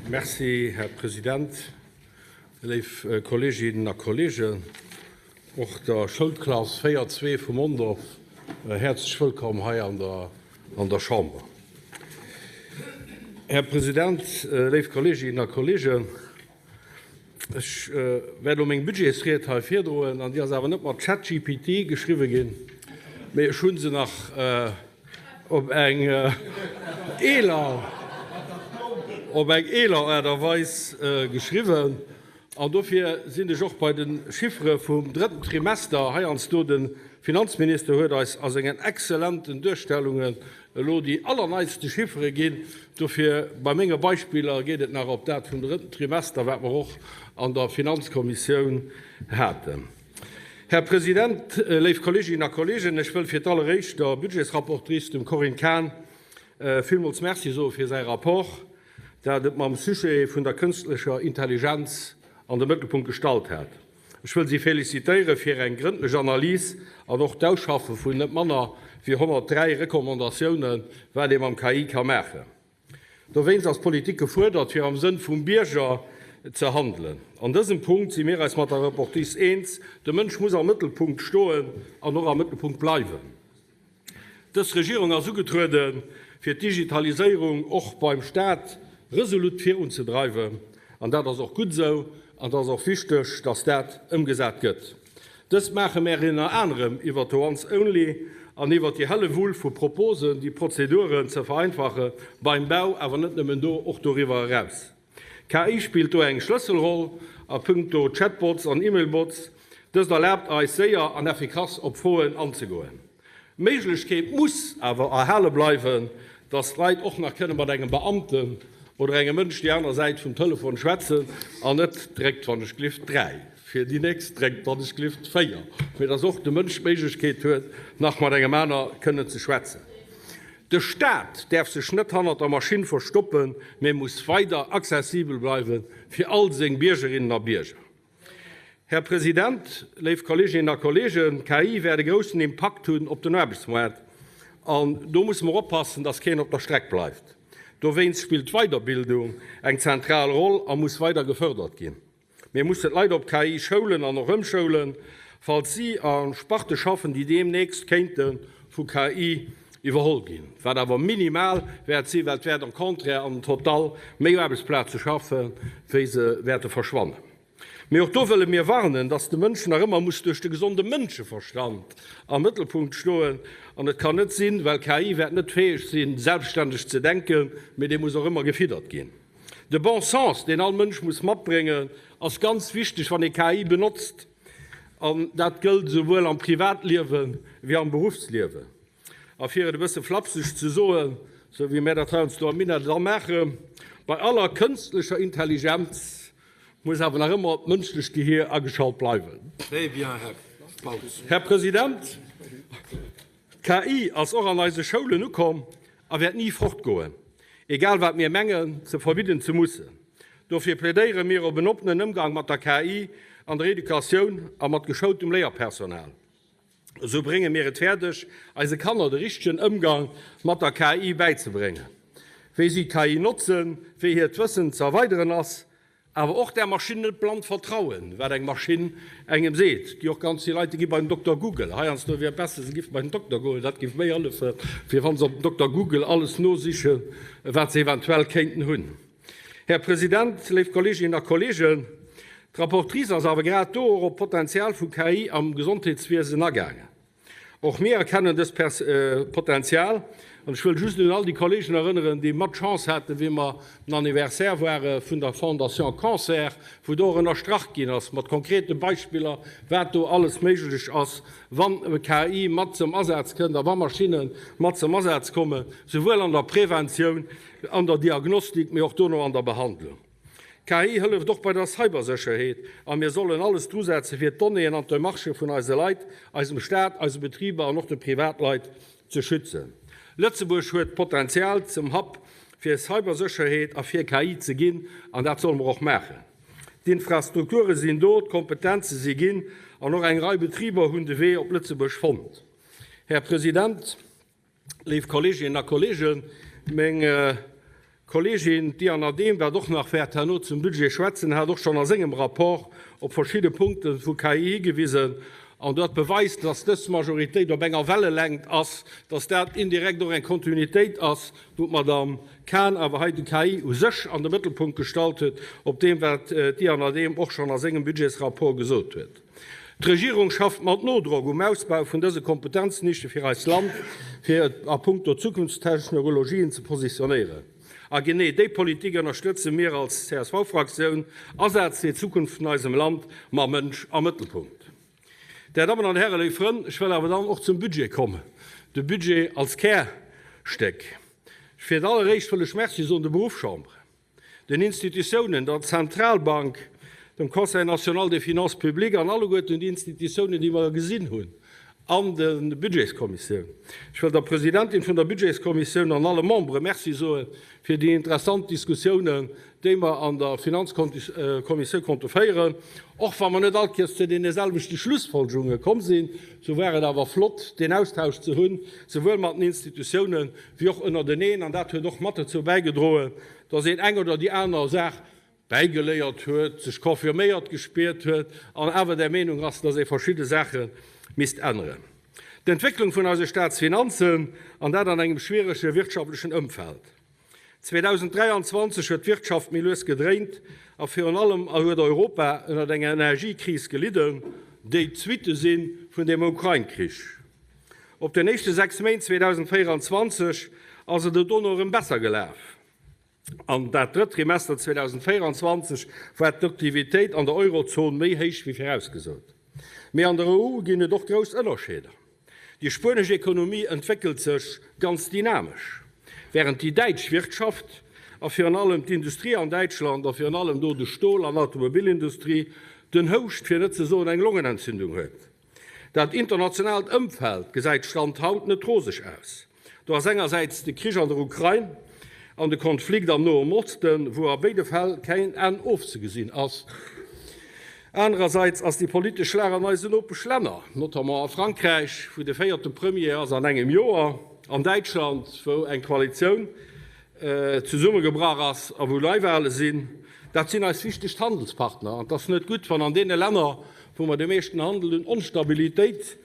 Merci, Här President. Léif Kolleeginnen a Kolleegen, och der Schoulklass 4 zwee vu Mondorf häerzlech wëllkomm hei an der Chamber. Här President, léif Kolleeginnen a Kolleegen, ech wäert elo meng Budgetsried hei virdroen, an déi ass awer net mat ChatGPT geschriwwe ginn, mee ech hu se nach op eng eeler, op eng eeler Aart a Weis geschriwwen. An dofir sinn ech och bei de Chiffere vum drëtten Trimester heiansdo, de Finanzminister huet eis a sengen exzellenten Duerstellungen elo déi allerneiste Chiffere ginn, dofir bei menge Beispiller geet et nach op dat vum drëtten Trimester, wat mer och an der Finanzkommissioun haten. Här President, léif Kolleeginnen a Kolleegen, ech wëll fir d'alleréischt der Budgetsrapportrice, dem Corinne Cahen, villmools Merci soe fir säi Rapport, dat et mam Sujet vun der kënstlecher Intelligenz an de Mëttelpunkt gestallt hat. Ech wëll si felicitéiere fir eng grëndlech Analys an och d'Ausschaffe vun net manner wéi 103 Recommandatiounen, wat ee mam KI ka maachen. Dowéinst ass d'Politik gefuerdert, fir am Sënn vum Bierger ze handelen. An dësem Punkt si mir eis mat der Rapportrice eens, De Mënsch muss am Mëttelpunkt stoen an och am Mëttelpunkt bleiwen. Dës Regierung ass ugetrueden, fir d'Digitaliséierung och beim Staat resolut virunzedreiwen. An dat ass och gutt esou an et ass och wichteg, dass dat ëmgesat gëtt. Dëst maache mär ënner anerem iwwer de Once Only an iwwer déi helle Wull vu Proposen, déi Prozeduren ze vereinfache beim Bau, awer net nëmmen do, och doriwwer eraus. KI spillt do eng Schlësselroll a punkto Chatbots an E-Mail-Bots. Dëst erlaabt eis, séier an effikass op Froen anzegoen. D'Méiglechkeet muss awer erhale bleiwen, dass d'Leit och nach kënne mat engem Beamten oder engem Mënsch déi aner Säit vum Telefon schwätzen an net dréckt wann ech glift 3, fir déi nächst dréckt wann ech glift 4, mee dass och de Mënsch d'Méiglechkeet huet, nach mat engem aner kënnen ze schwätzen. De Staat däerf sech net hannert der Maschinn verstoppen, mee muss weider accessibel bleiwe fir all seng Biergerinnen a Bierger. Här President, léif Kolleeginnen a Kolleegen, d'KI wäert e groussen Impakt hunn op den Aarbechtsmoart. An do musse mer oppassen, dass keen op der Streck bleift. Dowéinst spillt d'Weiderbildung eng zentral Roll a muss weider gefërdert ginn. Mir mussen d'Leit op KI schoulen an och ëmschoulen, falls si a Sparte schaffen, déi deemnächst kéinte vu KI iwwerholl ginn, wat awer minimal wäert sinn, well et wäert am Contraire an den Total méi Aarbechtsplaze schaffen, wéi se wäerte verschwannen. Mee och do wëlle mir warnen, dass de Mënsch nach ëmmer muss duerch de gesonde Mënscheverstand am Mëttelpunkt stoen. An et kann net sinn, well KI wäert net fäeg sinn, selbstständeg ze denken, mee dee muss och ëmmer gefiddert ginn. De Bon sens, deen all Mënsch muss matbréngen, ass ganz wichteg, wann ee KI benotzt. An dat gëllt esouwuel am Privatliewe wéi am Beruffsliewen. A fir et e bësse flapseg ze soen, esou wéi mär dat heiansdo am Minett da maachen, Bei aller kënstlecher Intelligenz muss awer nach ëmmer d'mënschlecht Gehier ageschalt bleiwen. Très bien, Här Spautz. Här President, d'KI ass och an eise Schoulen ukomm a wäert ni fortgoen, egal wat mir mengen ze verbidden ze mussen. Dofir plädéiere mir op en oppenen Ëmgang mat der KI an der Educatioun a mat geschoultem Léierpersonal. Esou brénge mir et fäerdeg, eise Kanner de richtegen Ëmgang mat der KI bäizebréngen, wéi si d'KI notzen, wéi hiert Wëssen ze erweideren ass, awer och där Maschinn net blann vertrauen, wat eng Maschinn engem seet. Déi och ganz vill Leit, déi gi bei den Dokter Google. Heiansdo wier et besser, se géife bei den Dokter goen, dat géif méi hëllefen, wéi wa se op den Dokter Google alles nosichen, wat se eventuell kéinten hunn. Här President, léif Kolleeginnen a Kolleegen, d'Rapportrice ass awer grad do och op d'Potenzial vu KI am Gesondheetswiesen agaangen. Och mir erkennen dëst Potenzial. An ech wëll just un all déi Kolleegen erënneren, déi mat d'Chance haten, wéi mer den Anniversaire ware vun der Fondation Cancer, wou do och ënnerstrach ginn ass mat konkrete Beispiller, wat do alles méiglech ass, wann KI mat zum Asaz kënnt a wa Maschinne mat zum Asaz kommen, souwuel an der Preventioun, an der Diagnostik, mee och dono an der Behandlung. KI hëlleft och bei der Cybersécherheet a mir sollen alles drusetze fir d'Donnéeën an d'Demarchë vun eise Leit, eisem Staat, eise Betriber an och de Privatleit ze schützen. Lëtzebuerg huet d'Potenzial zum Hub fir Cybersécherheet a fir KI ze ginn an dat solle mer och maachen. D'Infrastrukture sinn do, d'Kompetenze si ginn an och eng Rei Betriber hunn de Wee op Lëtzebuerg fonnt. Här President, Léif Kolleeginnen a Kolleegen, meng. D'Kolleegin Diane Adehm, wat och nach wäert herno zum Budget schwätzen, hat och schonn a sengem Rapport op verschidde Punkte vu KI higewisen. An dat beweist, dass dës Majoritéit op enger Wellelängt ass, dass dat indirekt och eng Kontinuitéit ass, wou d'Madamm Cahen awer hei de KI u sech an de Mëttelpunkt gestallt huet, op deem, wat d'Diane Adehm och schonn a sengem Budgetsrapport gesot huet. D'Regierung schafft mat Nodrock um Ausbau vun dëse Kompetenznische fir eist Land, fir et a puncto Zukunftstechnologien ze positionéieren. A genee déi Politik ënnerstëtze mir als CSV-Fraktioun, Asaz fir d'Zukunft vun eisem Land mam Mënsch am Mëttelpunkt. Där Dammen an Hären, léif Frënn, ech wëll awer dann och zum Budget kommen, de Budget als Kärstéck. Fir d'alleréischt wëll ech Merci soen de Beruffschamberen, den Institutiounen, der Zentralbank, dem Conseil national des finances publiques an alleguerten déi Institutiounen, déi mer gesinn hunn an der Budgetskommissioun. Ech wëll der Presidentin vun der Budgetskommissioun an alle Membere Merci soe fir déi interessant Diskussiounen, déi mer an der Finanzkommissioun konnte féieren. Och wa mer net all Kéiers zu deene selwechte Schlussfolgerunge komm sinn, sou war et awer flott, deen Austausch ze hunn, souwuel mat den Institutiounen wéi och ënnerteneen. An dat huet och mat dozou bäigedroen, dass een eng oder déi aner Saach bäigeléiert huet, sech confirméiert gespiert huet an awer der Meenung ass, dass ee verschidde Saache misst änneren. D'Entwécklung vun eise Staatsfinanzen, an dat an engem schwierege wirtschaftlechen Ëmfeld. 2023 huet d'Wirtschaft méi lues gedréint a virun allem huet Europa ënnert enger Energiekris gelidden, déi d'Suitte si vun dem Ukrain-Krich. Op den éischte 6 Méint 2024 ass et dono erëm besser gelaf. An dat drëtt Trimester 2024 war d'Aktivitéit an der Eurozon méi héich wéi virausgesot. Mee an der EU ginn et och grouss Ënnerscheeder. Déi spuenesch Ekonomie entwéckelt sech ganz dynamesch, wärend déi däitsch Wirtschaft a virun allem d'Industrie an Däitschland a virun allem do de Stol an Automobilindustrie den Houscht, fir net ze soen eng Longenentzündung huet. Dat internationaalt Ëmfeld gesäit Stand haut net roseg aus. Do ass engersäits de Krich an der Ukrain an de Konflikt am Noen Osten, wou a béide Fäll keen Enn ofzegesinn ass. Anerersäits ass déi politesch Lag an eisen Nopeschlänner, notamment a Frankräich, wou de véierte Premier ass an engem Joer, an Däitschland, wou eng Koalitioun zesummegebrach ass a wou Neiwale sinn, dat sinn eis wichtegst Handelspartner. An et ass net gutt, wann an deene Länner, wou mer de meeschten Handel hunn, Onstabilitéit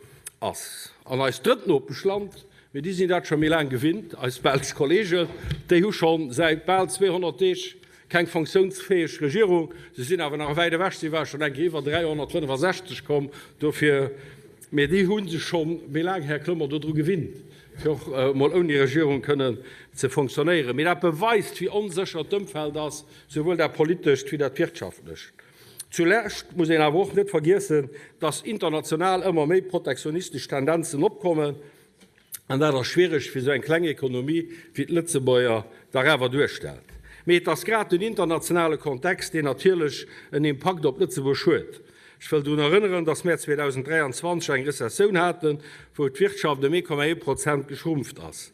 ass. An eist drëtt Nopeschland, mee déi sinn dat scho méi laang gewinnt, eis belsch Kolleegen, déi hu scho säit bal 200 Deeg keng fonctiounsfäeg Regierung. Se sinn awer nach wäit ewech, si ware schonn eng Kéier iwwer 365 komm, dofir, mee déi hu sech scho méi laang, Här Clement, dodru gewinnt, fir och emol ouni Regierung kënnen ze fonctionnéieren. Mee dat beweist, wéi onsécher d'Ëmfeld ass, souwuel dat politescht wéi dat wirtschaftlecht. Zulescht muss een awer och net vergiessen, dass international ëmmer méi protektionistesch Tendenzen opkommen, an dat ass schwiereg fir esou eng kleng Ekonomie wéi d'Lëtzebuerger dach awer duerstellt. Mee et ass grad den internationale Kontext, deen natierlech en Impakt op Lëtzebuerg huet. Ech wëll drun erënneren, dass mär 2023 eng Rezessioun haten, wou d'Wirtschaft ëm 1,1 Prozent geschrumpft ass.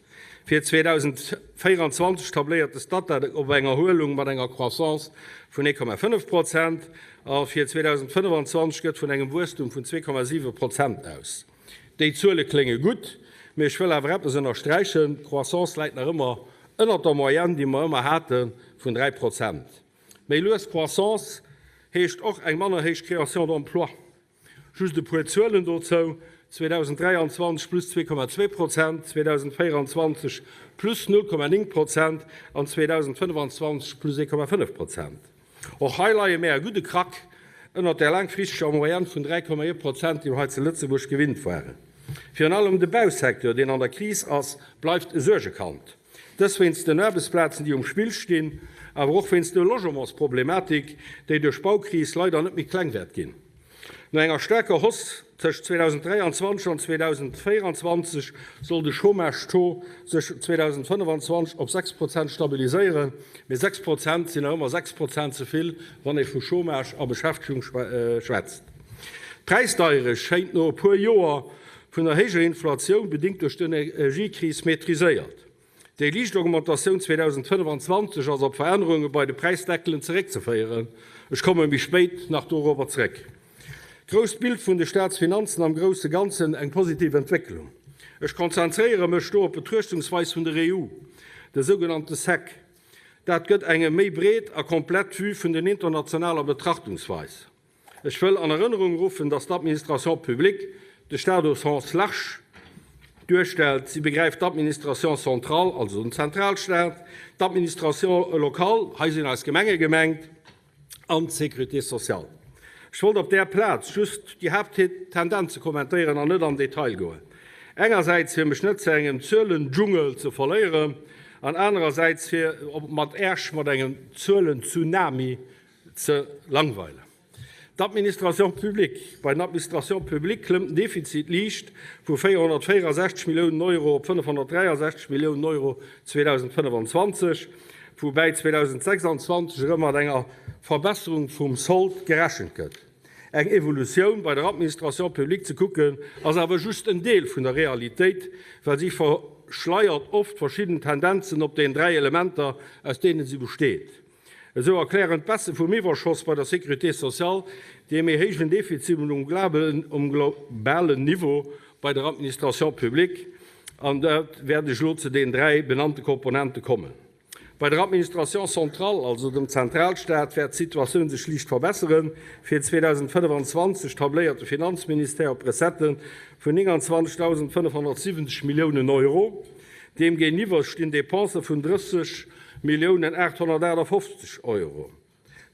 Fir 2024 tabléiert de Statec op eng Erhuelung mat enger Croissance vun 1,5 Prozent a fir 2025 gëtt vun engem Wuesstum vun 2,7 Prozent aus. Déi Zuele klénge gutt, mee ech wëll awer eppes ënnersträichen, D'Croissance läit nach ëmmer ënnert der Moyenne, déi mer ëmmer hate vun 3 Prozent. Méi lues Croissance heescht och eng manner héich Création d'emplois. Just e puer Zuelen dozou, 2023 plus 2,2 Prozent, 2024 plus 0,9 Prozent an 2025 plus 1,5 Prozent. Och hei leie mär e gudde Krack ënnert där laangfristeger Moyenne vun 3,1 Prozent, déi mer hei zu Lëtzebuerg gewinnt waren. Virun allem de Bausecteur, deen an der Kris ass, bleift e Suergekand. Dës wéinst den Aarbechtsplazen, déi um Spill stinn, awer och wéinst der Logementsproblematik, déi duerch d'Baukris leider net méi kleng wäert ginn. No enger staarker Hausse tëscht 2023 an 2024 soll de Chômage-Taux sech 2025 op 6 Prozent stabiliséieren. Mee 6 Prozent sinn nach ëmmer 6 Prozent ze vill, wann ee vu Chômage a Beschäftegung schwätzt. D'Präisdeierecht schéint no e puer Joer vun der héijer Inflatioun, bedingt duerch d'Energiekris, maîtriséiert. Déi liicht Augmentatioun 2025 ass op Verännerunge bei de Präisdeckelen zeréckzeféieren. Ech komme méi spéit nach dorobber zeréck. D'grousst Bild vun de Staatsfinanzen am grousse Ganzen, eng positiv Entwécklung. Ech konzentréiere mech do op d'Betruechtungsweis vun der EU, de sougenannte sec. Dat gëtt eng méi breet a komplett Vue vun den internationaler Betrachtungsweis. Ech wëll an Erënnerung ruffen, dass d'Administration publique de Staat au sens large duerstellt. Si begräift d'Administration centrale, also den Zentralstaat, d'Administration locale, hei sinn eis Gemenge gemengt, an d'Sécurité sociale. Ech wollt op där Plaz just déi Haapttendenze kommentéieren an net am Detail goen. Engersäits, fir mech net zu engem Zuelendschungel ze verléieren, an anerersäits, fir mat Äerch mat engem Zuelentsunami ze langweilen. D'Administration publique, Bei den Administrations publiques klëmmt den Defizit liicht vu 464 Milliounen Euro op 563 Milliounen Euro 2025, woubäi 2026 erëm mat enger Verbesserung vum Sold gerechent gëtt. Eng Evolutioun bei der Administration publique ze kucken, ass awer just en Deel vun der Realitéit, well si verschleiert oft verschidden Tendenzen op den dräi Elementer, aus deene si besteet. Esou erklären d'Baisse vum Iwwerschoss bei der Sécurité sociale dee méi héijen Defizit um globalen Niveau bei der Administration publique. An dat wäert ech elo zu den dräi benannte Komponente kommen. Bei der Administration centrale, also dem Zentralstaat, wäert d'Situatioun sech liicht verbesseren. Fir 2025 tabléiert de Finanzministère op Recettë vun 29.570 Milliounen Euro. Deem géintiwwer stinn Depensë vun 30 Milliounen 858 Euro.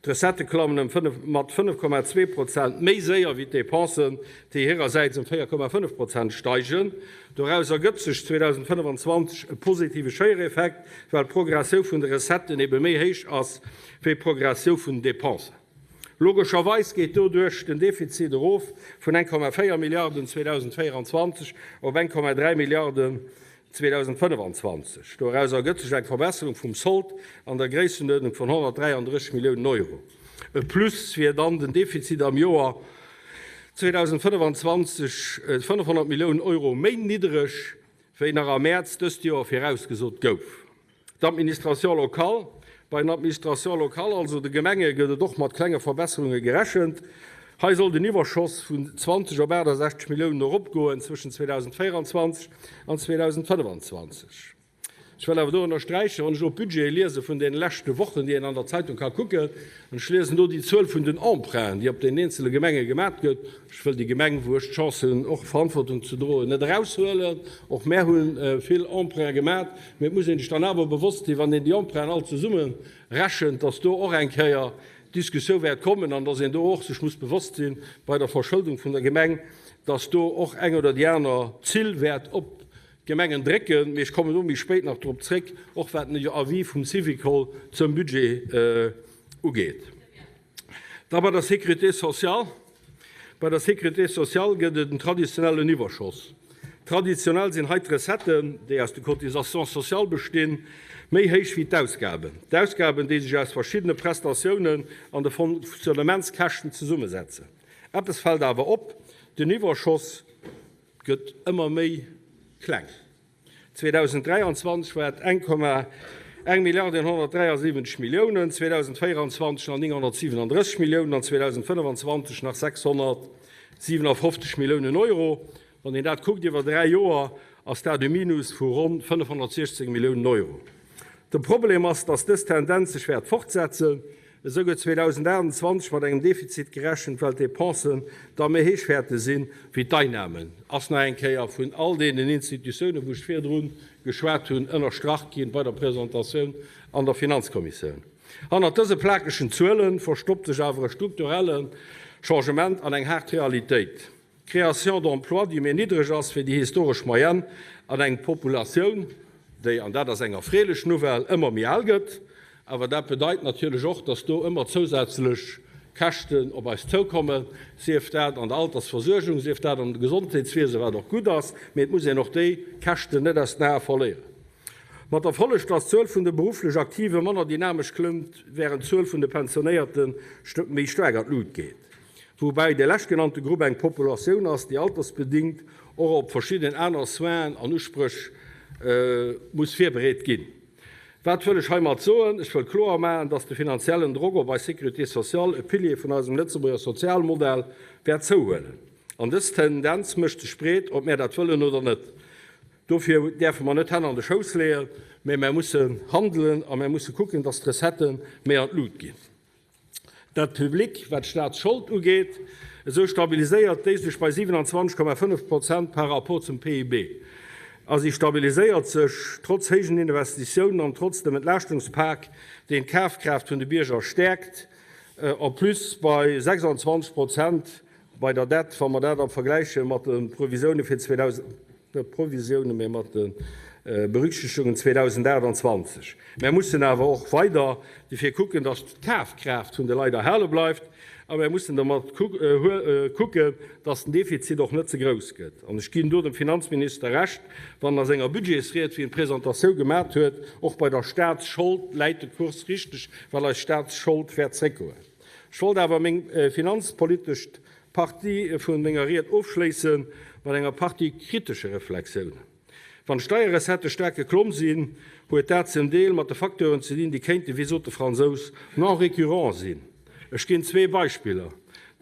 D'Recettë klammen ëm mat 5,2 Prozent méi séier wéi d'Depensen, déi hirersäits ëm 4,5 Prozent steigen. Doraus ergëtt sech 2025 e positive Schéiereffekt, well d'Progressiou vun de Recetten ebe méi héich ass wéi d'Progressiou vun den Depensen. Logescherweis geet doduerch den Defizit erof vun 1,4 Milliarden 2024 op 1,3 Milliarden 2025. Doraus ergëtt sech eng Verbesserung vum Sold an der Gréissenuerdnung vun 133 Milliounen Euro. E Plus wier dann den Defizit am Joer 2025 500 Milliounen Euro méi niddereg, wéi nach am Mäerz dëst Joer virausgesot gouf. D'Administration locale, Bei den Administrations locales, also de Gemenge, gëtt et och mat klenge Verbesserunge gerechent. Hei soll den Iwwerschoss vun 20 op 68 Milliounen eropgoen zwëschen 2024 an 2025. Ech wëll awer do ënnersträichen, wann ech elo d'Budgete liese vun deene leschte Wochen, déi een an der Zeitung ka kucken, an ech liesen do déi Zuel vun den Emprunten, déi op den eenzele Gemenge gemat gëtt, ech wëll déi Gemeng, wou ech d'Chance hunn, och Verantwortung ze droen, net eraushuelen, och mär hu vill Emprunte gemat, Mee et muss ee sech dann awer bewosst sinn, wann een déi Emprunten all zesumme rechent, dass do och eng Kéier d'Diskussioun wäert kommen an dass een do och sech muss bewosst sinn, bei der Verschëldung vun der Gemeng, dass do och eng oder déi aner Zill wäert op d'Gemengen drécken. Mee ech kommen do méi spéit nach drop zréck, och wat den Avis vum Syvicol zum Budget ugeet. Da bei der Sécurité sociale. Bei der Sécurité sociale gëtt et en traditionellen Iwwerschoss. Traditionell sinn hei d'Recetten, déi aus de Cotisations sociales bestinn, méi héich wéi d'Ausgaben. D'Ausgaben, déi sech aus verschiddene Prestatiounen an de Fonctionnementskäschten zesummesetzen. Eppes fält awer op, Den Iwwerschoss gëtt ëmmer méi kleng. 2023 war et 1,1 Milliarde 173 Milliounen, 2024 nach 937 Milliounen an 2025 nach 657 Milliounen Euro. Wann een dat kuckt iwwer dräi Joer, ass dat e Minus vu ronn 516 Milliounen Euro. De Problem ass, dass dës Tendenz sech wäert fortsetzen. Esou gëtt 2028 mat engem Defizit gerechent, well d'Depensen da méi héich wäerte sinn, wéi d'Einnamen, ass nach eng Kéier vun all deenen Institutiounen, wou ech virdru geschwat hunn, ënnerstrach ginn bei der Presentatioun an der Finanzkommissioun. Hannert dëse plakegen Zuele verstoppt sech awer e strukturelle Changement an eng haart Realitéit. D'Création d'emplois, déi méi niddreg ass wéi déi historesch Moyenne, an eng Populatioun, déi, an dat ass eng erfreelech Nouvelle, ëmmer méi al gëtt. Awer dat bedeit natierlech och, dass do ëmmer zousätzlech Käschten op eis zoukommen, sief dat an der Altersversuergung, sief dat am Gesondheetswiesen, wat och gutt ass, mee et muss een och déi Käschten net aus den Ae verléieren. Mat der Folleg, dass d'Zuel vun de berufflech Aktive manner dynamesch klëmmt, wärend d'Zuel vun de Pensionéierte méi staark an d'Lut geet. Woubäi dee leschtgenannte Grupp eng Populatioun ass, déi altersbedingt och op verschidden aner Soinen an Uspréch muss virbereet ginn. Wat wëll ech heimat soen? Ech wëll kloer maachen, dass de finanziellen Drock op eis Sécurité sociale, e Pilier vun eisem Lëtzebuerger Sozialmodell, wäert zouhuelen. An dës Tendenz mécht sech breet, ob mär dat wëllen oder net. Dofir däerfe mer net d'Hänn an de Schouss leeën, mä mer mussen handelen a mer musse kucken, dass d'Recettë méi an d'Lut ginn. D'Dette publique, wat d'Staatsschold ugeet, esou stabiliséiert déi sech bei 27,5 Prozent par rapport zum PIB. A si stabiliséiert sech trotz héijen Investitiounen an trotz dem Entlaaschtungspak, deen d'Kafkraaft vun de Bierger stäerkt, en plus bei 26 Prozent bei der Dette, wa mer dat am vergläiche mat de Previsioune fir 2000. Net Provisiounen, mä mat de Berücksichtegungen 2028. Mär mussen awer och weider dofir kucken, dass d'Kafkraaft vun de Leit erhale bleift, a mär mussen dermat kucken, dass den Defizit och net ze grouss gëtt. An ech ginn do dem Finanzminister Recht, wann en a senger Budgetsried, wéi en d'Presentatioun gemat huet, och bei der Staatsschold läit de Kurs richteg, well eis Staatsschold wäert zréckgoen. Ech wollt awer meng finanzpolitescht Partie vun menger Ried ofschléisse mat enger Partie kritesche Reflexiounen. Wann d'Steierrecettë staark geklomm sinn, huet dat zum Deel mat de Facteuren ze dinn, déi kéinten, wéi sot de Fransous, non récurrents sinn. Ech ginn zwee Beispiller,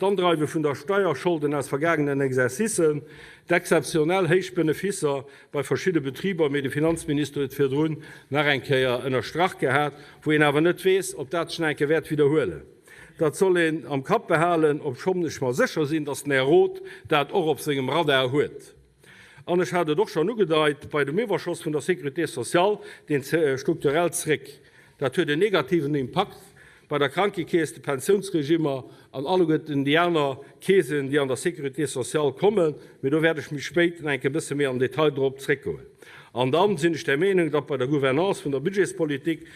d'Andreiwe vun der Steierscholden aus vergaangenen Exercicen, d'exzeptionell héich Benefisser bei verschidde Betriber, mee de Finanzminister huet virdrun nach eng Kéier ënnerstrach gehat, wou een awer net weess, ob dat sech nach eng Kéier wäert widderhuelen. Dat soll een am Kapp behalen, obschonn ech mer sécher sinn, datt den Här Roth dat och op sengem Radar huet. An ech hat et och schonn ugedeit, bei dem Iwwerschoss vun der Sécurité sociale, deen strukturell zréck, dat huet en negativen Impakt bei der Krankekeess, de Pensiounsregimmer an alleguerten déi aner Keesen, déi an der Sécurité sociale kommen. Mee do wäert ech méi spéit nach eng Kéier e bësse méi am Detail drop zréckgoen. An dann sinn ech der Meenung, datt bei der Gouvernance vun der Budgetspolitik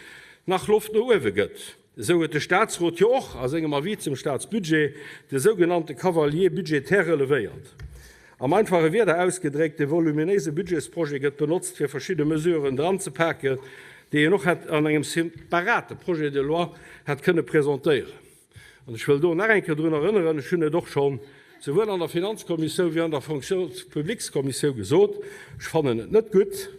nach Loft no uewe gëtt. Esou huet de Staatsrot jo och a sengem Avis zum Staatsbudget de sougenannte Cavalier budgétaire relevéiert. Am einfache Wierder ausgedréckt, De voluminéise Budgetsprojet gëtt benotzt, fir verschidde Mesuren dranzepaken, déi een och hätt an engem separate Projet de loi hätt kënne presentéieren. An ech wëll do nach eng Kéier drun erënneren, ech hunn et och schonn souwuel an der Finanzkommissioun wéi an der Fonction-publiques-Kommissioun gesot, ech fannen et net gutt,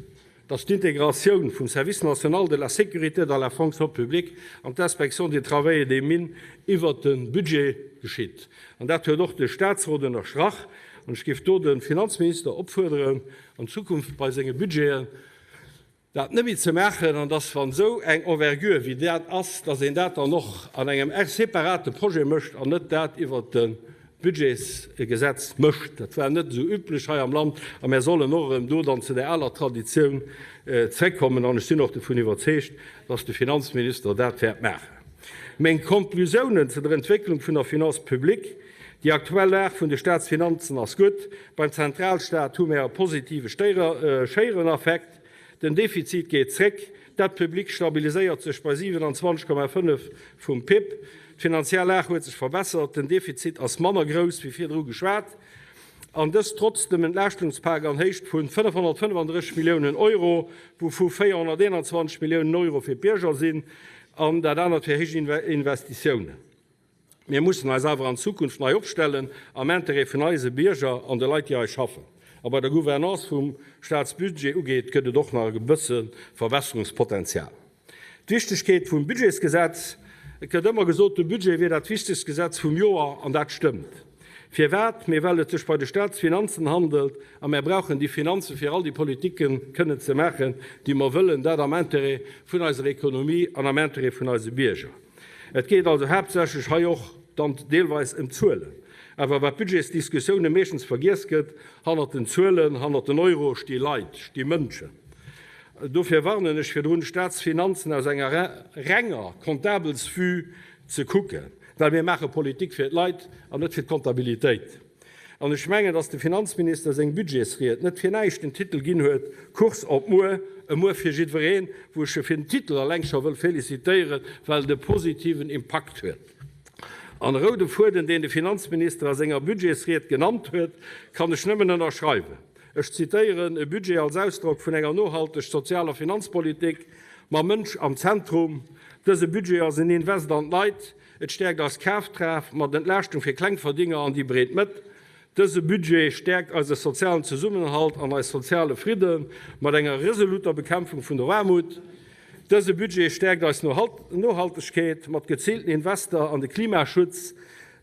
dass d'Integratioun vum Service national de la sécurité dans la fonction publique an d'Inspection du travail et des mines iwwert de Budget geschitt. An dat huet och de Statsrot ënnerstrach. An ech géif do de Finanzminister opfuerderen, an Zukunft bei senge Budgeten dat net méi ze maachen, an dass, wann esou eng Envergure wéi dat ass, dass een dat dann och an engem separate Projet mécht an net dat iwwert de Budgetsgesetz mécht. Dat war net esou üblech hei am Land a mär sollen och erëm do dann zu där aler Traditioun zréckkommen an ech sinn och dovun iwwerzeegt, dass de Finanzminister dat wäert maachen. Meng Konklusiounen zu der Entwécklung vun der Finance publique, Déi aktuell Lag vun de Staatsfinanzen ass gutt. Beim Zentralstaat hu mär e positive Schéierenaffekt. Den Defizit geet zréck, d'Dette publique stabiliséiert sech bei 27,5 vum PIB, d'finanziell Lag huet sech verbessert, den Defizit ass manner grouss wéi virdru geschwat, an dëst trotz dem Entlaaschtungspak an Héicht vu 535 Milliounen Euro, wouvu 421 Milliounen Euro fir d'Bierger sinn an dat anert fir héich Investitiounen. Mir mussen eis awer an Zukunft nei opstellen, am Interêt vun eise Bierger an de Leit, déi hei schaffen. A bei der Gouvernance vum Staatsbudget ugeet, gëtt et och nach e bësse Verbesserungspotenzial. D'Wichtegkeet vum Budgetsgesetz, Et gëtt ëmmer gesot, de Budget wier dat wichtegst Gesetz vum Joer, an dat stëmmt. Firwat? Mee well et sech bei de Staatsfinanzen handelt, a mär brauchen déi Finanzen, fir all déi Politike kënnen ze maachen, déi mer wëllen, dat am Interêt vun eiser Ekonomie an am Interêt vun eise Bierger. Et geet also haaptsächlech hei och dann deelweis ëm Zuelen. Awer wat d'Budgetsdiskussioune meeschtens vergiess gëtt, Hannert den Zuelen, hannert den Euro sti Leit, sti Mënschen. Dofir warnen ech virdrun, d'Staatsfinanzen aus enger renger Comptabelsvue ze kucken, well mir maache Politik fir d'Leit an net fir d'Comptabilitéit. An ech mengen, dass de Finanzminister seng Budgetsried net fir näischt den Titel ginn huet, Kurs op muer, e Muer fir jiddwereen, wou ech e fir den Titel alleng scho wëll félicitéieren, well et e positiven Impakt huet. An e roude Fueden, deen de Finanzminister a senger Budgetsried genannt huet, kann ech nëmmen ënnerschreiwen. Ech zitéieren, E Budget als Ausdrock vun enger nohalteg sozialer Finanzpolitik mam Mënsch am Zentrum. Dëse Budget ass en Invest an d'Leit. Et stäerkt eis Kafkraaft mat Entlaaschtung fir Klengverdienger an déi breet Mëtt. Dëse Budget stäerkt eise sozialen Zesummenhalt an eis soziale Fridde mat enger resoluter Bekämpfung vun der Aarmut. Dëse Budget stäerkt eis Nohaltegkeet mat geziilten Invester an de Klimaschutz,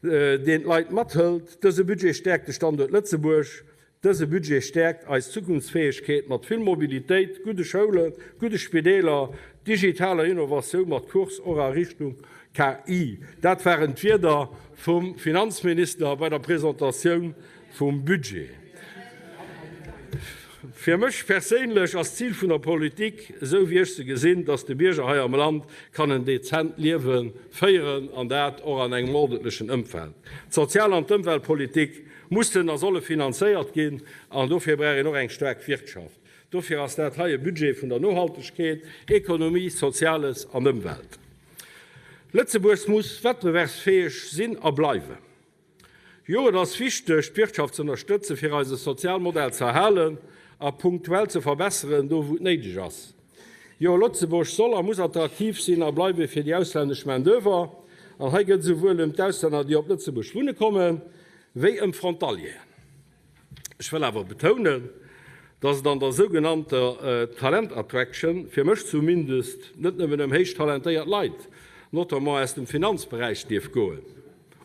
deen d'Leit mathëlt. Dëse Budget stäerkt de Standuert Lëtzebuerg. Dëse Budget stäerkt eis Zukunftsfäegkeet mat vill Mobilitéit, gudde Schoulen, gudde Spideeler, digitaler Innovatioun mat Kurs och a Richtung KI. Dat waren d'Wierder vum Finanzminister bei der Presentatioun vum Budget. Fir mech perséinlech ass d'Zil vun der Politik, esou wéi ech se gesinn, dass de Bierger hei am Land kann en dezent Liewe féieren, an dat och an engem ordentlechen Ëmfeld. D'Sozial an d'Ëmweltpolitik mussen a solle finanzéiert ginn, an dofir brauch een och eng staark Wirtschaft. Dofir ass dat hei e Budget vun der Nohaltegkeet, Ekonomie, Soziales an Ëmwelt. Lëtzebuerg muss wettbewerbsfäeg sinn a bleiwen. Jo, et ass wichteg, d'Wirtschaft ze ënnerstëtzen, fir eise Sozialmodell ze erhalen a punktuell ze verbesseren, do wou et néideg ass. Jo, Lëtzebuerg soll a muss attraktiv sinn a bleiwe fir déi auslännesch Main-d'oeuvre. An hei gëtt esouwuel ëm d'Auslänner, déi op Lëtzebuerg wunne kommen, wéi ëm d'Frontalieren. Ech wëll awer betounen, dass et an der sougenannter Talent Attraction, fir mech zumindest, net nëmmen ëm héich talentéiert Leit, notamment aus dem Finanzberäich, dierf goen.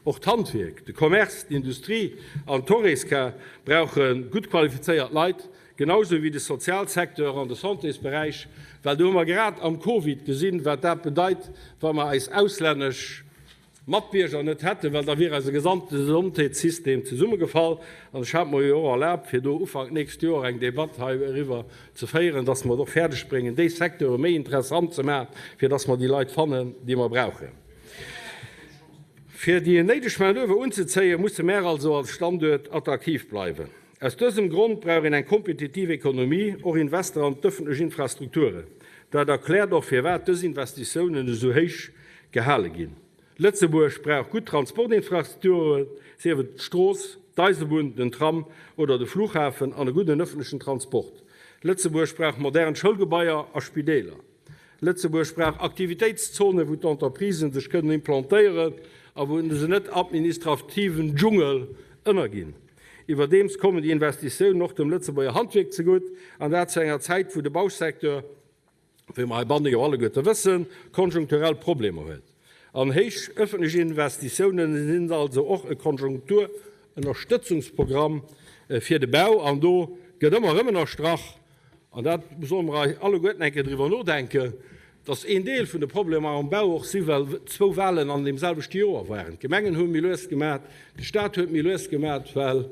Och d'Handwierk, de Commerce, d'Industrie an d'Horesca brauche gutt qualifizéiert Leit, genausou wéi de Sozialsecteur an de Santésberäich, well do hu mer grad am Covid gesinn, wat dat bedeit, wa mer eis auslännesch Matbierger net hätten, well da wier eise gesamte Gesondheetssystem zesummegefall. An ech hat mer jo och erlaabt, fir do Ufank d'nächst Joer eng Debatt hei eriwwer ze féieren, dass mer et och fäerdeg bréngen, déi Secteure méi interessant ze maachen, fir dass mer déi Leit fannen, déi mer brauchen. Fir déi néideg Main-d'oeuvre unzezéien, musse mär also als Standuert attraktiv bleiwen. Aus dësem Grond brauch een eng kompetitiv Ekonomie, och Invester an d'ëffentlech Infrastrukturen. Dat erkläert och, firwat dës Investitiounen esou héich gehale ginn. Lëtzebuerg brauch gutt Transportinfrastrukturen, sief et d'Strooss, d'Eisebunn, den Tram oder de Flughafen, an e gudden ëffentlechen Transport. Lëtzebuerg brauch modern Schoulgebaier a Spideeler. Lëtzebuerg brauch Aktivitéitszonen, wou d'Entreprisen sech kënnen implantéieren a wou se net administrativen Dschungel ënnerginn. Iwwerdeems kommen déi Investitiounen och dem Lëtzebuerger Handwierk zegutt, an dat zu enger Zäit, wou de Bausecteur, wéi mer heibanne jo alleguerte wëssen, konjunkturell Problemer huet. An héich ëffentlech Investitiounen sinn also och e Konjunkturënnerstëtzungsprogramm fir de Bau. An do gëtt ëmmer erëm ënnerstrach, An dat solle mer eis alleguerten eng Kéier driwwer nodenken, dass een Deel vun de Problemer am Bau och si well zwou Wahlen an deem selwechte Joer waren. D'Gemengen hu méi lues gemaat, de Stat huet méi lues gemaat, well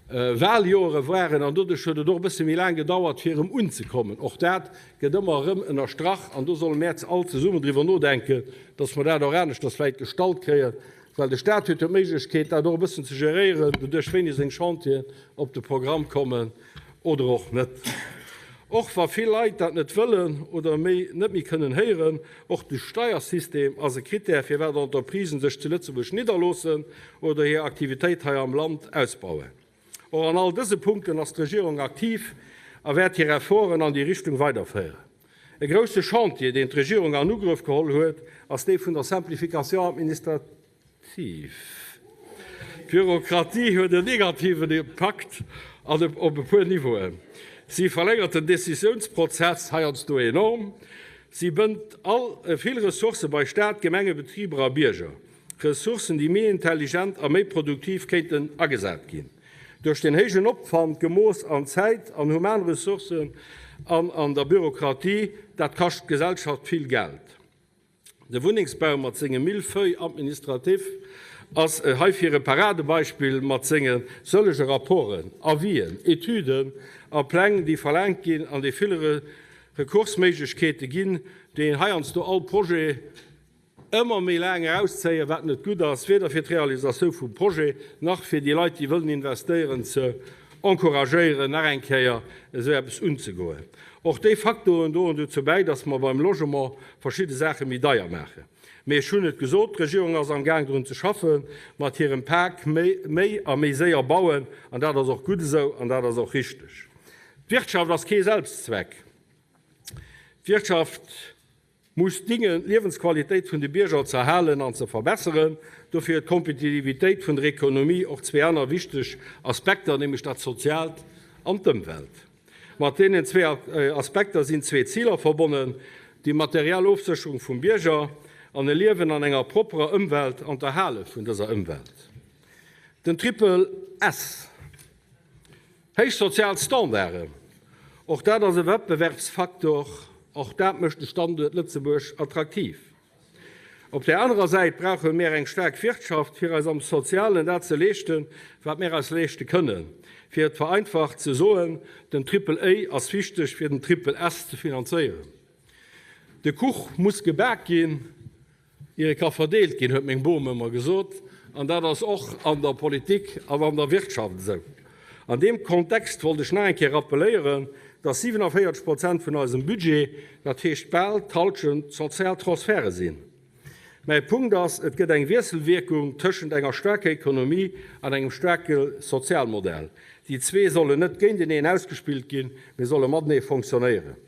Wahljoere waren, an doduerch huet et och e bësse méi laang gedauert, fir erëm unzekommen. Och dat gëtt ëmmer erëm ënnerstrach, an do solle mär all zesummen driwwer nodenken, dass mer dat och aneschters vläicht gestallt kréien, well de Stat huet jo d'Méiglechkeet, dat och e bëssen ze geréieren, doduerch wéini seng Chantieren op de Programm kommen. Oder och net. Och wa vill Leit dat net wëllen oder méi net méi kënnen héieren, och de Steiersystem ass e Krittär, firwat Entreprisen sech zu Lëtzebuerg nidderloossen oder hir Aktivitéit hei am Land ausbauen. Och an all dëse Punkten ass d'Regierung aktiv a wäert hir Efforten an déi Richtung weiderféieren. E grousse Chantier, deen d'Regierung an Ugrëff geholl huet, ass dee vun der Simplification administrative. Tief. D'Bürokratie huet en negativen Impakt an op e puer Niveauen. Si verlängert den Decisiounsprozess heiansdo enorm. Si bënnt all vill Ressourcë bei Staat, Gemengen, Betriber a Bierger. Ressourcen, déi méi intelligent a méi produktiv kéinten agesat ginn. Duerch den héijen Opwand, gemooss an Zäit, an Humanressourcen an an der Bürokratie, dat kascht d'Gesellschaft vill Geld. De Wunnengsbau mat sengem Mille-feuille administratif ass heifir e Paradebeispill mat senge sëllege Rapporten, Avisen, Etüden a Pläng, déi verlaangt ginn an déi vill Rekursméiglechkeete ginn, déi heiansdo all Projet ëmmer méi laang erauszéien, wat net gutt ass, weder fir d'Realisatioun vum Projet nach fir déi Leit, déi wëllen investéieren, ze encouragéieren, nach eng Kéier esou eppes unzegoen. Och déi Faktoren droen dozou bäi, dass mer beim Logement verschidde Saache méi deier maachen. Mee ech hunn et gesot, d'Regierung ass amgaang drun ze schaffen, mat hirem Pak méi a méi séier bauen. An dat ass och gutt esou an dat ass och richteg. D'Wirtschaft ass kee Selbstzweck. D'Wirtschaft muss dingen, d'Liewensqualitéit vun de Bierger ze erhalen an ze verbesseren. Dofir huet d'Kompetitivitéit vun der Ekonomie och zwee aner wichteg Aspekter, nämlech dat Soziaalt an d'Ëmwelt. Mat deenen zwee Aspekter sinn zwee Ziler verbonnen, déi materiell Ofsécherung vum Bierger an e Liewen an enger propperer Ëmwelt an d'Erhale vun dëser Ëmwelt. Den Triple S. Héich sozial Standarden, och dat ass e Wettbewerbsfaktor, och dat mécht de Standuert Lëtzebuerg attraktiv. Op där anerer Säit brauche mär eng staark Wirtschaft, fir eis am Sozialen dat ze leeschten, wat mär eis leeschte kënnen. Fir et vereinfacht ze soen, Den Triple A ass wichteg, fir den Triple S ze finanzéieren. De Kuch muss gebak ginn, ier e ka verdeelt ginn, huet meng Bom ëmmer gesot. An dat ass och an der Politik an an der Wirtschaft esou. An deem Kontext wollt ech nach eng Kéier rappeléieren, dass 47 Prozent vun eisem Budget, dat heescht bal d'Hallschent, sozial Transferte sinn. Mäi Punkt ass, Et gëtt eng Wiesselwierkung tëschent enger staarker Ekonomie an engem staarke Sozialmodell. Déi zwee sollen net géinteneen ausgespillt ginn, mee solle matenee fonctionnéieren.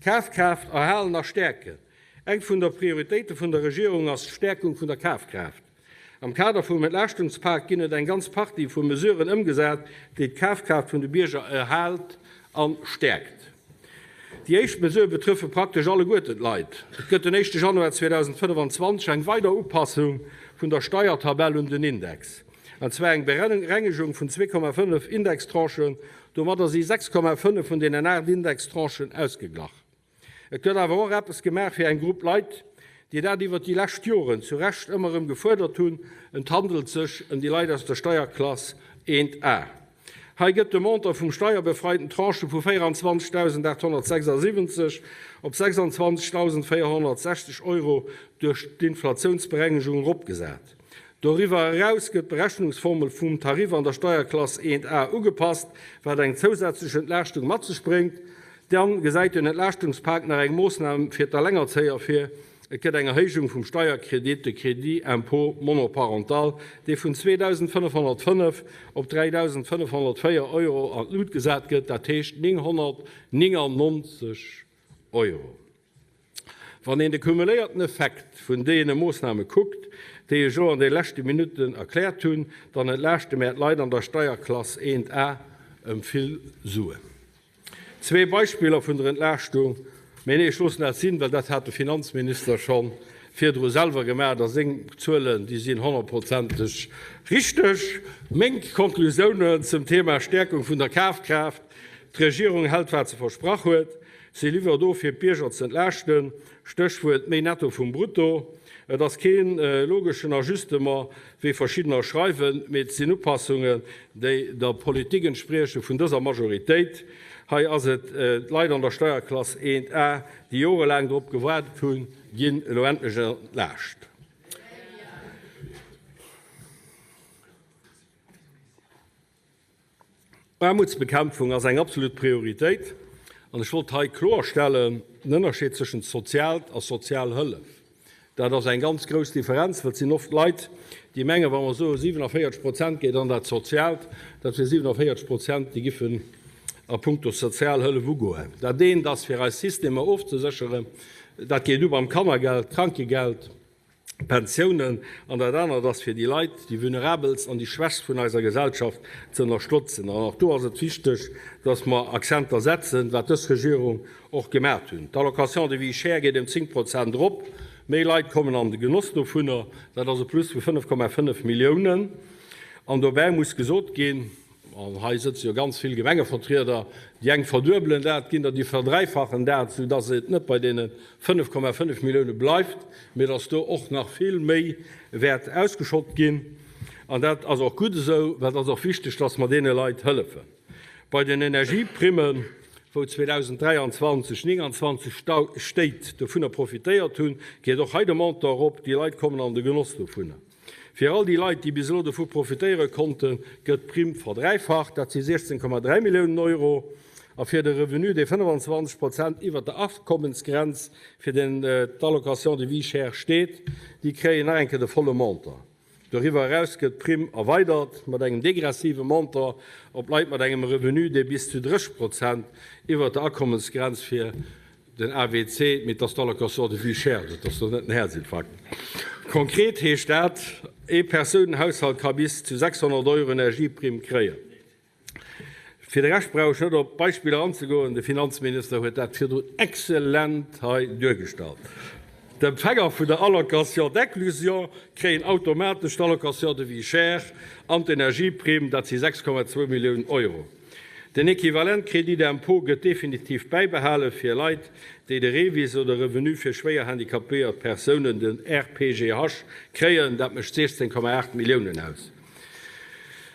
Kafkraaft erhalen a stäerken. Eng vun der Prioritéite vun der Regierung ass d'Stäerkung vun der Kafkraaft. Am Kader vum Entlaaschtungs-Pak ginn et eng ganz Partie vu Mesuren ëmgesat, déi d'Kafkraaft vun de Bierger erhält a stäerkt. Déi éischt Mesure betrëffe praktesch alleguerten d'Leit. Et gëtt den éischte Januar 2025 eng weider Upassung vun der Steiertabell un den Index, an zwar eng Berengegung vun 2,5 Indextranchen. Domadder si 6,5 vun deenen 8 Indextranchen ausgeglach. Et gëtt awer och eppes gemaach fir eng Grupp Leit, déi dat iwwert déi lescht Joren zu Recht ëmmer erëm gefuerdert hunn. Et handelt sech ëm déi Leit aus der Steierklass 1A. Hei gëtt de Montant vum steierbefreiten Tranchë vu 24.876 op 26.460 Euro duerch d'Inflatiounsberengegung eropgesat. Doriwwer eraus gëtt d'Berechnungsformel vum Tarif an der Steierklass 1A ugepasst, wat eng zousätzlech Entlaaschtung mat sech bréngt. Dann gesäit den Entlaaschtungspak nach eng Moossnam fir d'Alengerzéier vir. Et gëtt eng Erhéijung vum Steierkredit, de Crédit d'impôt monoparental, dee vun 2.505 op 3.504 Euro an d'Lut gesat gëtt, dat heescht 999 Euro. Wann een de cumuléierten Effekt vun deene Moossname kuckt, déi ech elo an de leschte Minutten erkläert hunn, dann entlaaschte mär d'Leit an der Steierklass 1A ëm vill Suen. Zwee Beispiller vun der Entlaaschtung, mee nee, ech loossen dat sinn, well dat hat de Finanzminister scho virdru selwer gemaach a seng Zuelen, déi sinn honnertprozenteg richteg. Meng Konklusiounen zum Thema Stäerkung vun der Kafkraaft, D'Regierung hält, wat se versprach huet. Si liwwert of, fir d'Bierger ze entlaaschten, Stéchwuert, méi Netto vum Brutto. Et ass kee logeschen Ajustement, wéi verschiddener schreiwen, mee et sinn Upassungen, déi der Politik entsprieche vun dëser Majoritéit. Hei ass et, d'Leit an der Steierklass 1A, déi jorelaang drop gewaart hunn, ginn elo endlech entlaascht. Aarmutsbekämpfung ass eng absolut Prioritéit an ech wollt hei kloerstellen, den Ënnerscheed zwëschent Sozialt a Sozialhëllef, dat ass eng ganz grouss Differenz, well et sinn oft Leit, déi mengen, wa mer soe 47 Prozent geet an dat Sozialt, dat wier 47 Prozent, déi giffen a puncto Sozialhëllef ugoen. Dat eent ass, fir eis Systemer ofzesécheren, dat geet u beim Kannergeld, Krankegeld, Pensiounen, an dat anert ass fir déi Leit, déi Vulnerabelst an déi Schwächst vun eiser Gesellschaft ze ënnerstotzen. An och do ass et wichteg, dass mer Akzenter setzen, wat dës Regierung och gemat hunn. D'Allocation de vie chère geet ëm 10 Prozent erop, méi Leit kommen an de Genoss dovunner, dat ass e Plus vu 5,5 Milliounen. An dobäi muss gesot ginn, An hei sëtze jo ganz vill Gemengevertrieder, déi eng verduebelen dat, ginn der déi verdräifachen dat, soudass et net bei deene 5,5 Millioune bleift, mee dass do och nach vill méi wäert ausgeschott ginn. An dat ass och gutt esou, well et ass och wichteg, dass mer deene Leit hëllefen. Bei den Energieprimmen, wou 2023 29 Stéit dovunner profitéiert hunn, geet och hei de Montant erop. Déi Leit kommen an de Genoss dovunner. Fir all déi Leit, déi bis elo dovu profitéiere konnten, gëtt d'Primm verdräifacht, dat si 16,3 Milliounen Euro. A fir de Revenu, dee 25 Prozent iwwert der Akommensgrenz fir den d'Allocation de vie chère steet, déi kréien nach eng Kéier de volle Montant. Doriwwer eraus gëtt d'Primm erweidert mat engem degressive Montant op Leit mat engem Revenu, dee bis zu 30 Prozent iwwert der Akommensgrenz fir Den AVC, mee et ass d'Allocation de vie chère, dat ass do net den Häerzinfarkt. Konkret heescht dat, Ee Persounenhaushalt ka bis zu 600 Euro Energieprimm kréien. Fir de Rescht brauch ech net op d'Beispiller anzegoen, de Finanzminister huet dat virdrun exzellent hei duergestallt. D'Empfänger vun der Allocation d'inclusion kréien automatesch d'Allocation de vie chère an d'Energieprimm, dat si 6,2 Milliounen Euro. Den Equivalent Crédit d'impôt gëtt definitiv bäibehale fir Leit, déi de REVIS oder Revenu fir schwéier handicapéiert Persounen, den RPGH, kréien. Dat mécht 16,8 Milliounen aus.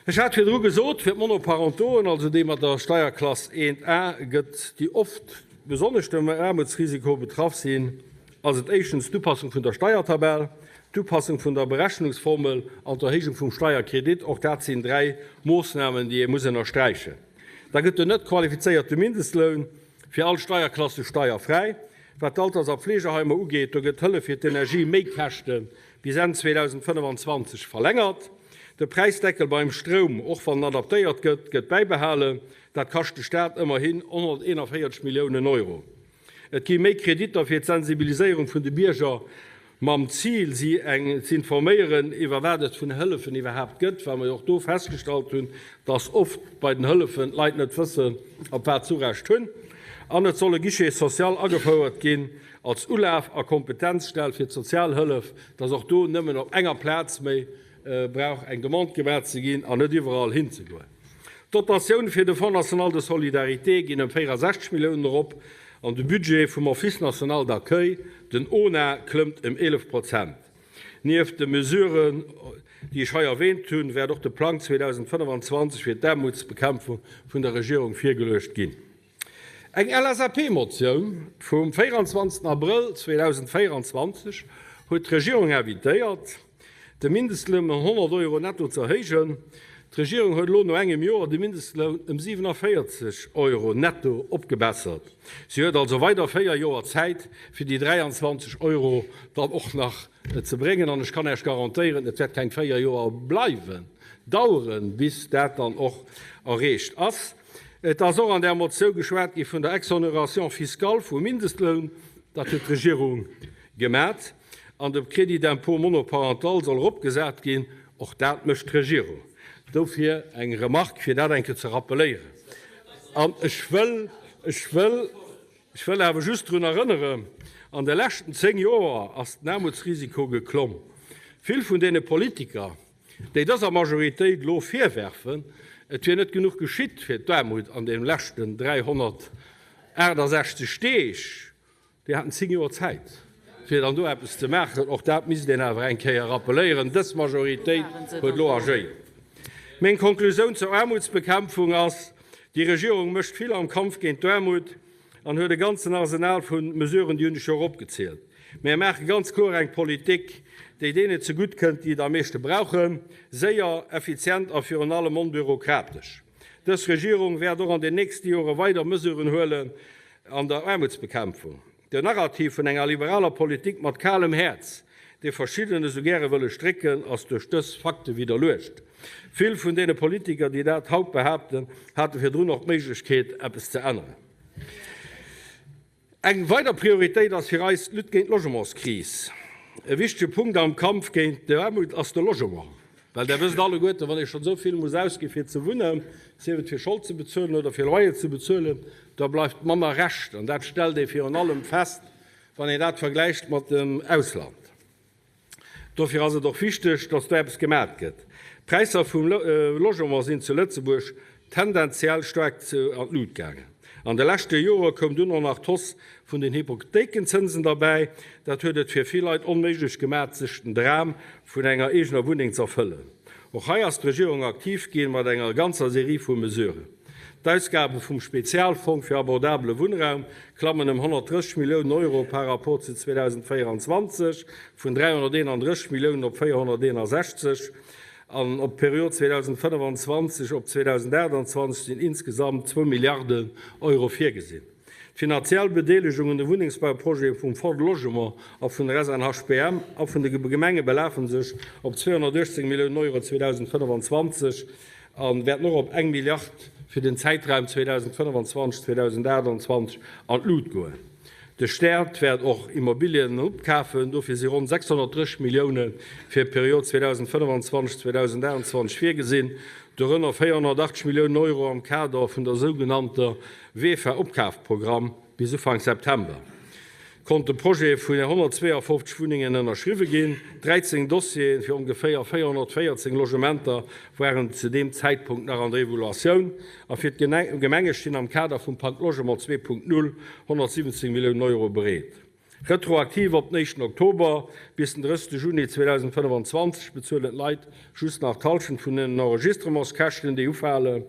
Ech hat virdru gesot, fir d'Monoparentoen, also déi mat der Steierklass 1A, gëtt, déi oft besonnesch dem Aarmutsrisiko betraff sinn, ass et éischtens d'Upassung vun der Steiertabell, d'Upassung vun der Berechnungsformel an d'Erhéijung vum Steierkredit. Och dat sinn dräi Moossnamen, déi ee muss ënnersträichen. Da gëtt den net qualifizéierte Mindestloun fir all Steierklasse steierfräi. Wat d'Alters a Pfleegeheimer ugeet, do gëtt d'Hëllef fir d'Energieméikäschte bis Enn 2025 verlängert. De Präisdeckel beim Stroum, och wann en adaptéiert gëtt, gëtt bäibehalen. Dat kascht de Staat ëmmerhin 141 Milliounen Euro. Et gi méi Kreditter fir d'Sensibiliséierung vun de Bierger mam Zil, si z'informéieren, iwwer wat et vun Hëllefen iwwerhaapt gëtt, well mer jo och do festgestallt hunn, dass oft bei den Hëllefen d'Leit net wëssen, op wat s'Urecht hunn. An et soll e Guichet social agefouert ginn als Ulaf a Kompetenzstell fir d'Sozialhëllef, dass och do nëmmen op enger Plaz méi brauch eng Demande gemaach ze ginn an net iwwerall hinzegoen. D'Dotatioune fir de Fonds national de solidarité ginn ëm 64 Milliounen erop an de Budget vum Office national d'accueil, den ONA, klëmmt ëm 11 Prozent. Nieft de Mesuren, déi ech hei erwäänt hunn, wäert och de Plang 2025 fir d'Aarmutsbekämpfung vun der Regierung virgeluecht ginn. Eng LSAP-Motioun vum 24 Abrëll 2024 huet d'Regierung invitéiert, de Mindestloun ëm 100 Euro netto ze erhéijen. D'Regierung huet elo no engem Joer de Mindestloun ëm 47 Euro netto opgebessert. Si huet also weider 4 Joer Zäit, fir déi 23 Euro dann och nach ze bréngen. An ech kann Iech garantéieren, et wäert keng 4 Joer bleiwen, daueren, bis dat dann och erreecht ass. Et ass och an där Motioun geschwat gi vun der Exonération fiscale vum Mindestloun. Dat huet d'Regierung gemat. An de Crédit d'impôt monoparental soll eropgesat ginn. Och dat mécht d'Regierung. Dofir eng Remarque, fir dat eng Kéier ze rappeléieren. An ech wëll, ech wëll, ech wëll awer just drun erënneren, An de leschten zéng Joer ass den Aarmutsrisiko geklomm. Vill vun deene Politiker, déi dëser Majoritéit elo virwerfen, et wier net genuch geschitt fir d'Aarmut an de leschten 368 Deeg, déi haten 10 Joer Zäit, fir dann do eppes ze maachen. Och dat misst een awer eng Kéier rappeléieren. Dës Majoritéit huet elo agéiert. Meng Konklusioun zur Aarmutsbekämpfung ass, Déi Regierung mécht vill am Kampf géint d'Aarmut an huet e ganzen Arsenal vu Mesuren, déi hunn ech jo och opgezielt. Mär maache ganz kloer eng Politik, déi deenen zegutt kënnt, déi et am meeschte brauchen, séier, effizient a virun allem onbürokratesch. Dës Regierung wäert och an den nächste Jore weider Mesuren huelen an der Aarmutsbekämpfung. Den Narrativ vun enger liberaler Politik mat kalem Häerz, dee verschidden esou gäre wëlle strécken, ass duerch dës Fakte widderluecht. Vill vun deene Politiker, déi dat haut behaapten, hate virdrun och d'Méiglechkeet, eppes ze änneren. Eng weider Prioritéit ass fir eis d'Lutte géint d'Logementskris. E wichtege Punkt am Kampf géint d'Aarmut ass de Logement. Well Der wësst alleguerten, wann ee schonn esou vill muss ausgi fir ze wunnen, sief et fir Schold ze bezuelen oder fir Loyer ze bezuelen, da bleift manner Rescht. An dat stellt ee virun allem fest, wann een dat vergläicht mat dem Ausland. Dofir ass et och wichteg, dass do eppes gemat gëtt. D'Präisser vum Logement sinn zu Lëtzebuerg tendenziell staark an d'Lut gaangen. An de leschte Jore koum dunn och nach d'Hausse vun den Hypothéikenzënsen derbäi. Dat huet et fir vill Leit onméiglech gemaach, sech den Dram vun enger eegener Wunneng z'erfëllen. Och hei ass d'Regierung aktiv ginn, mat enger ganzer Serie vu Mesuren. D'Ausgabe vum Spezialfong fir abordabele Wunnraum klammen ëm 130 Milliounen Euro par rapport zu 2024, vun 331 Milliounen op 461. An op d'Period 2025 op 2028 sinn insgesamt zwou Milliarden Euro virgesinn. D'finanziell Bedeelegung un de Wunnengsbauprojete vum Fonds de Logement a vun der SNHBM a vun de Gemenge belafe sech op 218 Milliounen Euro 2025 a wäerten och op eng Milliard fir den Zäitraum 2025, 2028 an d'Lut goen. De Staat wäert och Immobilien opkafen. Dofir si ronn 630 Millioune fir d'Period 2025, 2028 virgesinn, dorënner 480 Milliounen Euro am Kader vun der sougenannter VEFA-Opkafprogramm bis Ufank September. Konnt de Projet vun 152 Wunnengen ënnerschriwwe ginn. 13 Dossiere fir ongeféier 414 Logementer waren zu deem Zäitpunkt nach an der Evaluatioun. A fir d'Gemenge stinn am Kader vum Pakt Logement 2.0 117 Milliounen Euro bereet. Retroaktiv op den éischten Oktober bis den 30 Juni 2025 bezuelen d'Leit just nach d'Hallschent vun den Enregistrementskäschten, déi ufalen.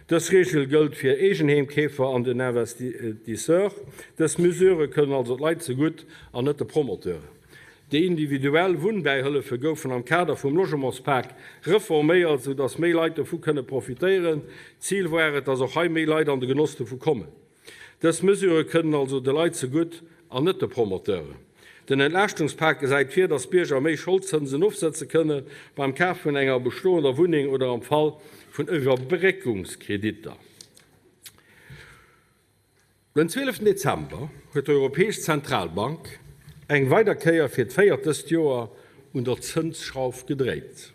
Dës Reegel gëllt fir Eegenheemkeefer an den Investisseur. Dës Mesure kënnen also d'Leit zegutt an net de Promoteuren. Déi individuell Wunnbäihëllefe goufen am Kader vum Logementspak reforméiert, sou datt méi Leit dovu kënne profitéieren. Zil war et, datt och hei méi Leit an de Genoss dovu kommen. Dës Mesure kënnen also de Leit zegutt an net de Promoteuren. Den Entlaaschtungspak gesäit vir, dass d'Bierger méi Scholdzënsen ofsëtze kënne beim Kaf vun enger bestoender Wunneng oder am Fall vun Iwwerbréckungskreditter. Den 12 Dezember huet d'Europäesch Zentralbank eng weider Kéier fir d'véiert dëst Joer un der Zënsschrauf gedréit.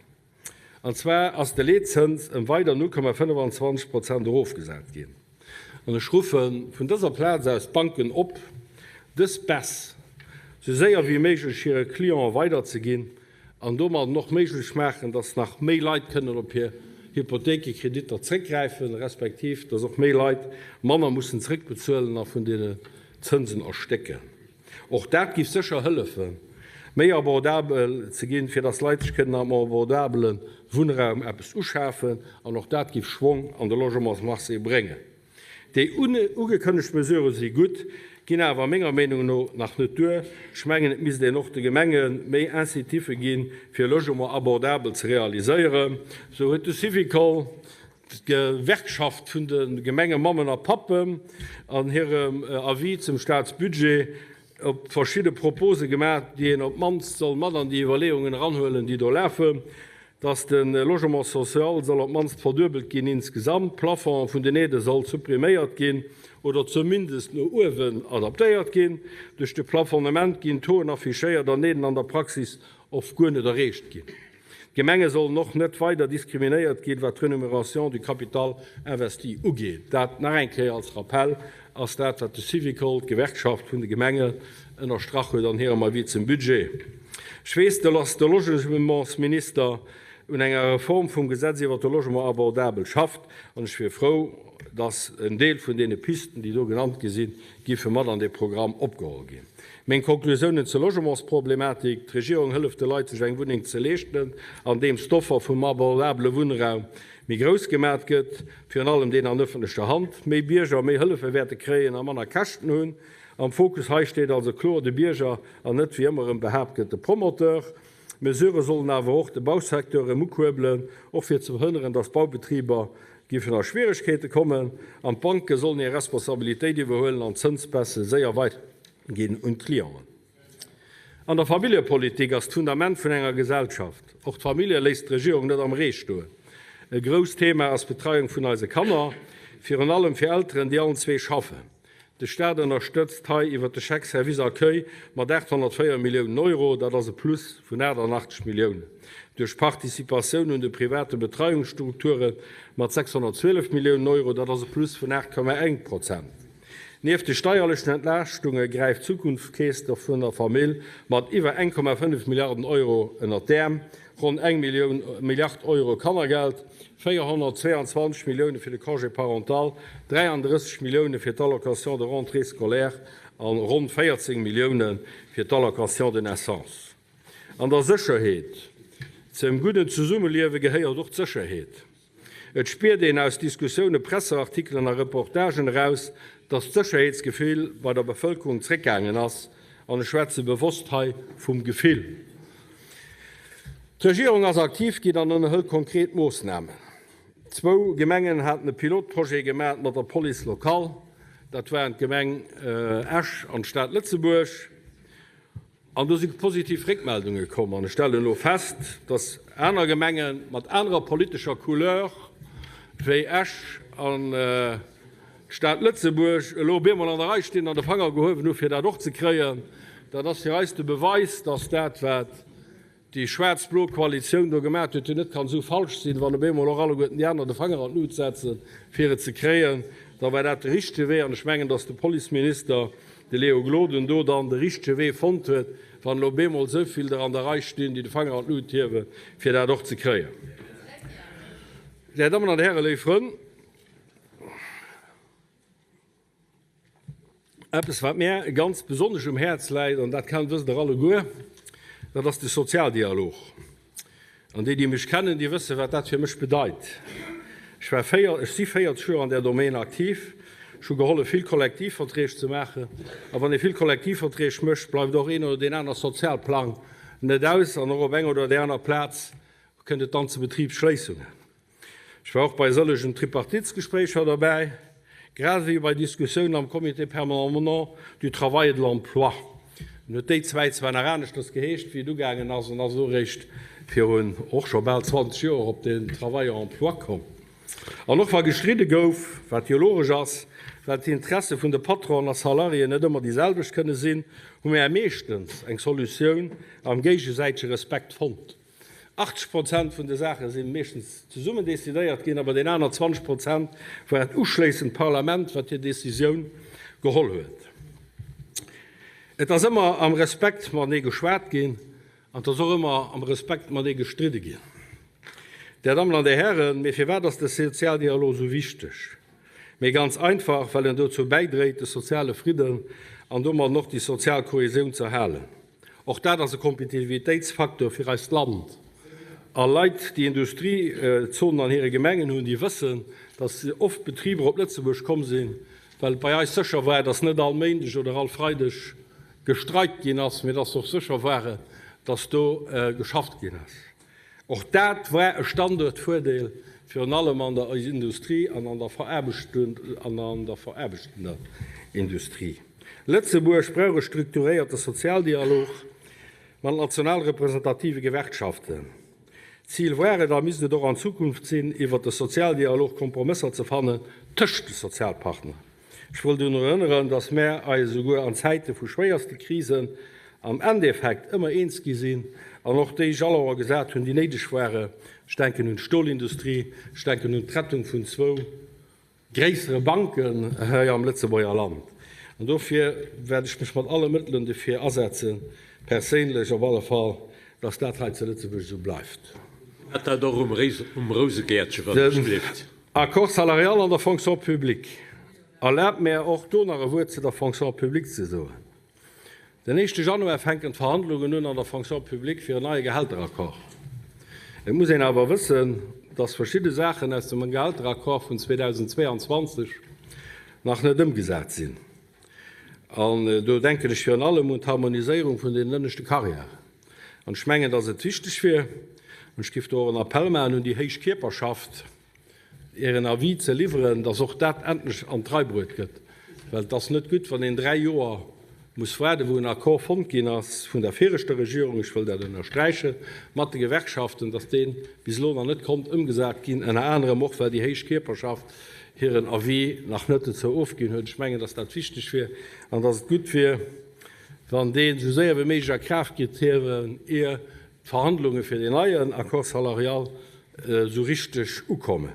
An zwar ass de Leetzëns ëm weider 0,25 Prozent erofgesat ginn. An ech ruffe vun dëser Plaz aus d'Banken op, dës Baisse sou séier wéi méiglech hire Clienten weiderzeginn an domadden och méiglech maachen, dass nach méi Leit kënnen op hir Hypothekekreditter zréckgräifen, respektiv dass och méi Leit manner mussen zréckbezuelen a vun deene Zënsen erstécken. Och dat giff sécher hëllefen, méi abordabel ze ginn, fir dass Leit sech kënnen am abordabele Wunnraum eppes uschafen. An och dat giff Schwong an de Logementsmarché bréngen. Déi ugekënnegt Mesurë si gutt, ginn awer menger Meenung no nach net duer. Ech mengen, et misst een och de Gemenge méi Incitiffe ginn, fir Logement abordabel ze realiséieren. Sou huet de Syvicol, d'Gewerkschaft vun de Gemengemammen a Pappen, an hirem Avis zum Staatsbudget op verschidde Propose gemaach, déi een op d'mannst soll mat an déi Iwwerleeungen eranhuelen, déi do lafen, dass de Logement social soll op d'mannst verduebelt ginn insgesamt, d'Plafond vun den Aidë soll suppriméiert ginn oder zumindest no uewen adaptéiert ginn. Duerch de Plafonnement ginn d'Tauxen affichéiert an Aiden an der Praxis oft guer net erreecht ginn. D'Gemenge sollen och net weider diskriminéiert ginn, wat d'Renumération du capital investi ugeet. Dat nach eng Kéier als Rappell ass dat, wat de Syvicol, d'Gewerkschaft vun de Gemengen, ënnerstrach huet an hirem Avis zum Budget. Ech weess, dass de Logementsminister un enger Reform vum Gesetz iwwert de Logement abordabel schafft, an ech wier frou, dass en Deel vun deene Pisten, déi do genannt gi sinn, giffe mat an dee Programm opgeholl ginn. Meng Konklusiounen zur Logementsproblematik, D'Regierung hëlleft de Leit sech eng Wunneng ze leeschten, andeems d'Offer vum abordabele Wunnraum méi grouss gemat gëtt, virun allem deen an ëffentlecher Hand. Méi Bierger méi Hëllefe wäerte kréien a manner Käschten hunn. Am Fokus hei steet also kloer de Bierger an net, wéi ëmmer erëm behaapt gëtt, de Promoteur. D'Mesurë sollen awer och de Bausecteur erëm ukuerbelen, och fir ze verhënneren, datt Baubetriber géifen a Schwieregkeete kommen. An d'Banke sollen hir Responsabilitéit iwwerhuelen an d'Zënsbaisse séier weiderginn un d'Clienten. An der Familljepolitik ass d'Fundament vun enger Gesellschaft. Och d'Famillje léisst d'Regierung net am Ree stoen. E grousst Thema ass d'Betreiung vun eise Kanner, virun allem fir Elteren, déi allen zwee schaffen. De Staat ënnerstëtzt hei iwwer de Chèque service accueil mat 804 Milliounen Euro, dat ass e Plus vun 88 Milliounen, duerch d'Participatioun un de private Betreiungsstrukture mat 612 Milliounen Euro, dat ass e Plus vun 8,1 Prozent. Nieft de steierlechen Entlaaschtunge gräift d'Zukunftskeess vun der Famill mat iwwer 1,5 Milliarden Euro ënnert d'Äerm. Ronn eng Milliard Euro Kannergeld, 422 Millioune fir de Congé parental, 33 Millioune fir d'Allocation de rentrée scolaire a ronn 14 Millioune fir d'Allocation de naissance. An der Sécherheet, Zum gudden Zesummeliewe gehéiert och d'Sécherheet. Et spiert een aus Diskussiounen, Presseartikelen a Reportagen eraus, dass d'Sécherheetsgefill bei der Bevëlkerung zréckgaangen ass, an ech schwätze bewosst hei vum Gefill. D'Regierung ass aktiv ginn an ënnerhëlt konkret Moossnamen. Zwou Gemengen haten e Pilotprojet gemat mat der Police locale, dat waren d'Gemeng Esch an d'Stad Lëtzebuerg. An do si positiv Réckmeldunge komm. An ech stellen elo fest, dass aner Gemenge mat anerer politescher Couleur wéi Esch an d'Stad Lëtzebuerg elo op eemol an der Rei stinn an de Fanger gehuewen hu fir dat och ze kréien. Dat ass fir eis de Beweis, dass dat, wat déi schwaarz-blo Koalitioun do gemaat huet, jo net kann esou falsch sinn, wann op eemol och alleguerten déi aner de Fanger an d'Lut setzen, fir et ze kréien, da war dat de richtege Wee. An ech mengen, dass de Policeminister. de Léo Gloden do dann de richtege Wee fonnt huet, wann elo bemol esou vill der an der Rei stinn, déi de Fanger an d'Lut hiewen, fir dat och ze kréien. Där Dammen an Hären, léif Frënn, eppes, wat mär ganz besonnesch um Häerz läit, an dat kennt, wësst Der alleguer, dat ass de Sozialdialog. An déi, déi mech kennen, déi wëssen, wat dat fir mech bedeit. Ech war véier, ech si 40 Joer an där Domaine aktiv. Ech hu gehollef, vill Kollektivverträg ze maachen. A wann ee vill Kollektivverträg mécht, bleift och een oder deen aner Sozialplang net aus. An och op eng oder där aner Plaz kënnt et dann zu Betribsschléissungen. Ech war och bei sëllegen Tripartitesgespréicher derbäi, grad ewéi bei Diskussiounen am Comité permanent du travail et de l'emploi. En huet déi Zäit zwar nach aneschters geheescht, wéi et ugaangen ass, an ass elo eréischt virun och scho bal 20 Joer op den Travail et emploi komm. An och wa gestridde gouf, wat jo logesch ass, well d'Interesse vun de Patronen a Salariéen net ëmmer déi selwecht kënne sinn, hu mär meeschtens eng Solutioun am géigesäitege Respekt fonnt. 80 Prozent vun de Saache si meeschtens zesummen decidéiert ginn, awer deen aner 20 Prozent war et uschléissend d'Parlament, wat hir Decisioun geholl huet. Et ass ëmmer am Respekt matenee geschwat ginn an et ass och ëmmer am Respekt matenee gestridde ginn. Där Dammen an Där Hären, mee firwat ass de Sozialdialog esou wichteg? Mee ganz einfach, well en dozou bäidréit, de soziale Fridden an domadden och déi sozial Kohesioun z'erhalen. Och dat ass e Kompetitivitéitsfaktor fir eist Land. A Leit, déi Industriezonen an hire Gemengen hunn, déi wëssen, dass oft Betriber op Lëtzebuerg komm sinn, well et bei eis sécher war, dass net all Méindeg oder all Freideg gestreikt ginn ass, mee dass se och sécher waren, dass do geschafft ginn ass. Och dat war e Standuertvoordeel, virun allem an der Industrie an an der veraarbechtender Industrie. Lëtzebuerg brauch e strukturéierte Sozialdialog mat national representative Gewerkschaften. D'Zil war et a misst et och an Zukunft sinn, iwwert de Sozialdialog Kompromësser ze fannen tëscht de Sozialpartner. Ech wëll drun erënneren, dass mär eis esouguer an Zäite vu schwéierste Krisen am Endeffekt ëmmer eens gi sinn an och déi Jalonge gesat hunn, déi néideg waren. Ech denken un d'Stolindustrie, ech denken un d'Rettung vun zwou gréissere Banken hei am Lëtzebuerger Land. An dofir wäert ech mech mat alle Mëttelen dofir asetzen, perséinlech op alle Fall, dass dat hei zu Lëtzebuerg esou bleift. Hat dat och um Rousegäertche, wann ech gelift. Accord salarial an der Fonction publique. Erlaabt mär och do nach e Wuert zu der Fonction publique ze soen. Den éischte Januar fänken d'Verhandlungen un an der Fonction publique fir en neie Gehälteraccord. Et muss een awer wëssen, dass verschidde Saachen aus dem Gehälteraccord vun 2022 nach net ëmgesat sinn. An do denken ech virun allem un d'Harmoniséierung vun den ënneschte Karriären. An ech mengen, dass et wichteg wier, an ech géif do och en Appell maachen un déi héich Kierperschaft, hiren Avis ze liwweren, dass och dat endlech an d'Rei bruet gëtt. Well et ass net gutt, wann een dräi Joer muss waarden, wou en Accord fonnt ginn ass vun der viregter Regierung, ech wëll dat ënnersträichen, mat de Gewerkschaften, dass dee bis elo nach net konnt ëmgesat ginn, ënner anerem och, well déi héich Kierperschaft hiren Avis nach net dozou ofginn huet. Ech mengen, dass dat wichteg wier an dass et gutt wier, wann dee esou séier wéi méiglech a Kraaft geet hiewen, ier d'Verhandlunge fir deen neien Accord salarial esou richteg ukommen.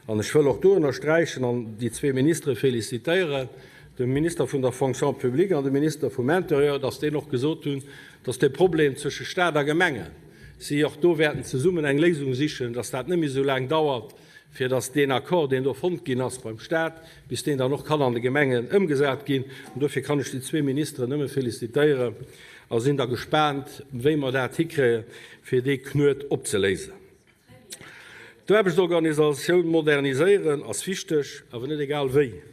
An ech wëll och do ënnersträichen an déi zwee Ministere félicitéieren, de Minister vun der Fonction publique an de Minister vum Intérieur, dass deen och gesot hunn, dass dee Problem zwësche Stat a Gemengen, si och do wäerten zesummen eng Léisung sichen, dass dat net méi esou laang dauert, fir dass deen Accord, deen do fonnt ginn ass beim Stat, bis deen dann och kann an de Gemengen ëmgesat ginn. An dofir kann ech déi zwee Ministeren nëmme félicitéieren a sinn da gespaant, wéi mer dat hikréien, fir dee Knuet opzeléisen. D'Aarbechtsorganisatioun moderniséieren ass wichteg, awer net egal wéi.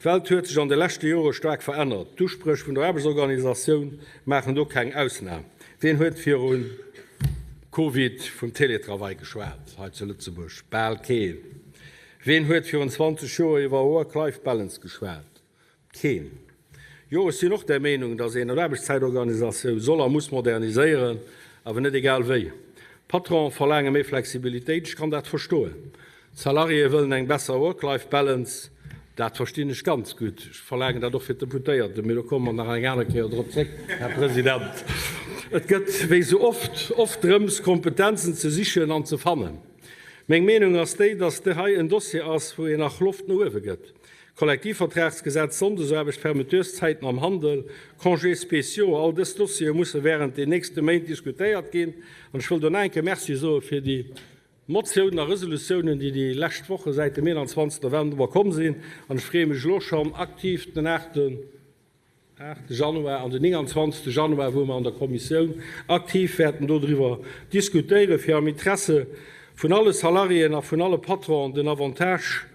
D'Welt huet sech an de leschte Jore staark verännert. D'Uspréch vun der Aarbechtsorganisatioun maachen do keng Ausnam. Wien huet viru Covid vum Teletravail geschwat hei zu Lëtzebuerg? Bal keen. Wien huet virun 20 Joer iwwer Work-Life-Balance geschwat? Keen. Jo, ech sinn och där Meenung, datt een d'Aarbechtszäitorganisatioun soll a muss moderniséieren, awer net egal wéi. D'Patronen verlaange méi Flexibilitéit, ech kann dat verstoen. D'Salariéë wëllen eng besser Work-Life-Balance, dat verstinn ech ganz gutt. Ech verlaangen dat och fir d'Deputéierten, mee do komme mer nach eng aner Kéier drop zréck, Här President. Et gëtt, wéi sou oft, oft drëms, Kompetenzen ze sichen an ze fannen. Meng Meenung ass déi, dass hei en Dossier ass, wou een nach Loft no uewe gëtt. Kollektivvertragsgesetz, Sonndesaarbecht, Fermetureszäiten am Handel, Congés spéciaux, all dës Dossiere musse wärend den nächste Méint diskutéiert ginn. An ech wëll do nach eng Kéier Merci soe fir déi Motiounen a Resolutiounen, déi déi lescht Woche säit dem 21. November komm sinn. An ech freeë mech elo schonn aktiv den 8. Januar an den 29. Januar, wou mer an der Kommissioun aktiv wäerten dodriwwer diskutéieren, fir am Interesse vun alle Salariéen a vun alle Patronen den Avantage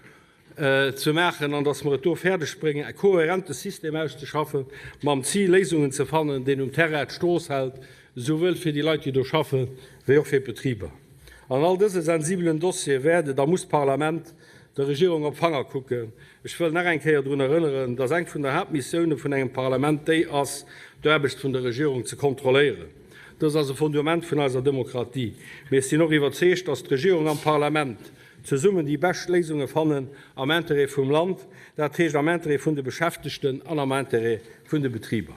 ze maachen an dass mer et do fäerdeg bréngen, e kohärente System auszeschaffen, mam Zil, Léisungen ze fannen, deen um Terrain d'Strooss hält, souwuel fir déi Leit, déi do schaffen, wéi och fir d'Betriber. An all dëse sensibelen Dossiere wäert et a muss d'Parlament der Regierung op d'Fanger kucken. Ech wëll nach eng Kéier drun erënneren, dass eng vun der Haaptmissioune vun engem Parlament déi ass, d'Aarbecht vun der Regierung ze kontrolléieren. Dës ass e Fundament vun eiser Demokratie. Mee ech sinn och iwwerzeegt, dass d'Regierung an d'Parlament zesummen déi bescht Léisunge fannen am Interêt vum Land, dat heescht am Interêt vun de Beschäftegten an am Interêt vun de Betriber.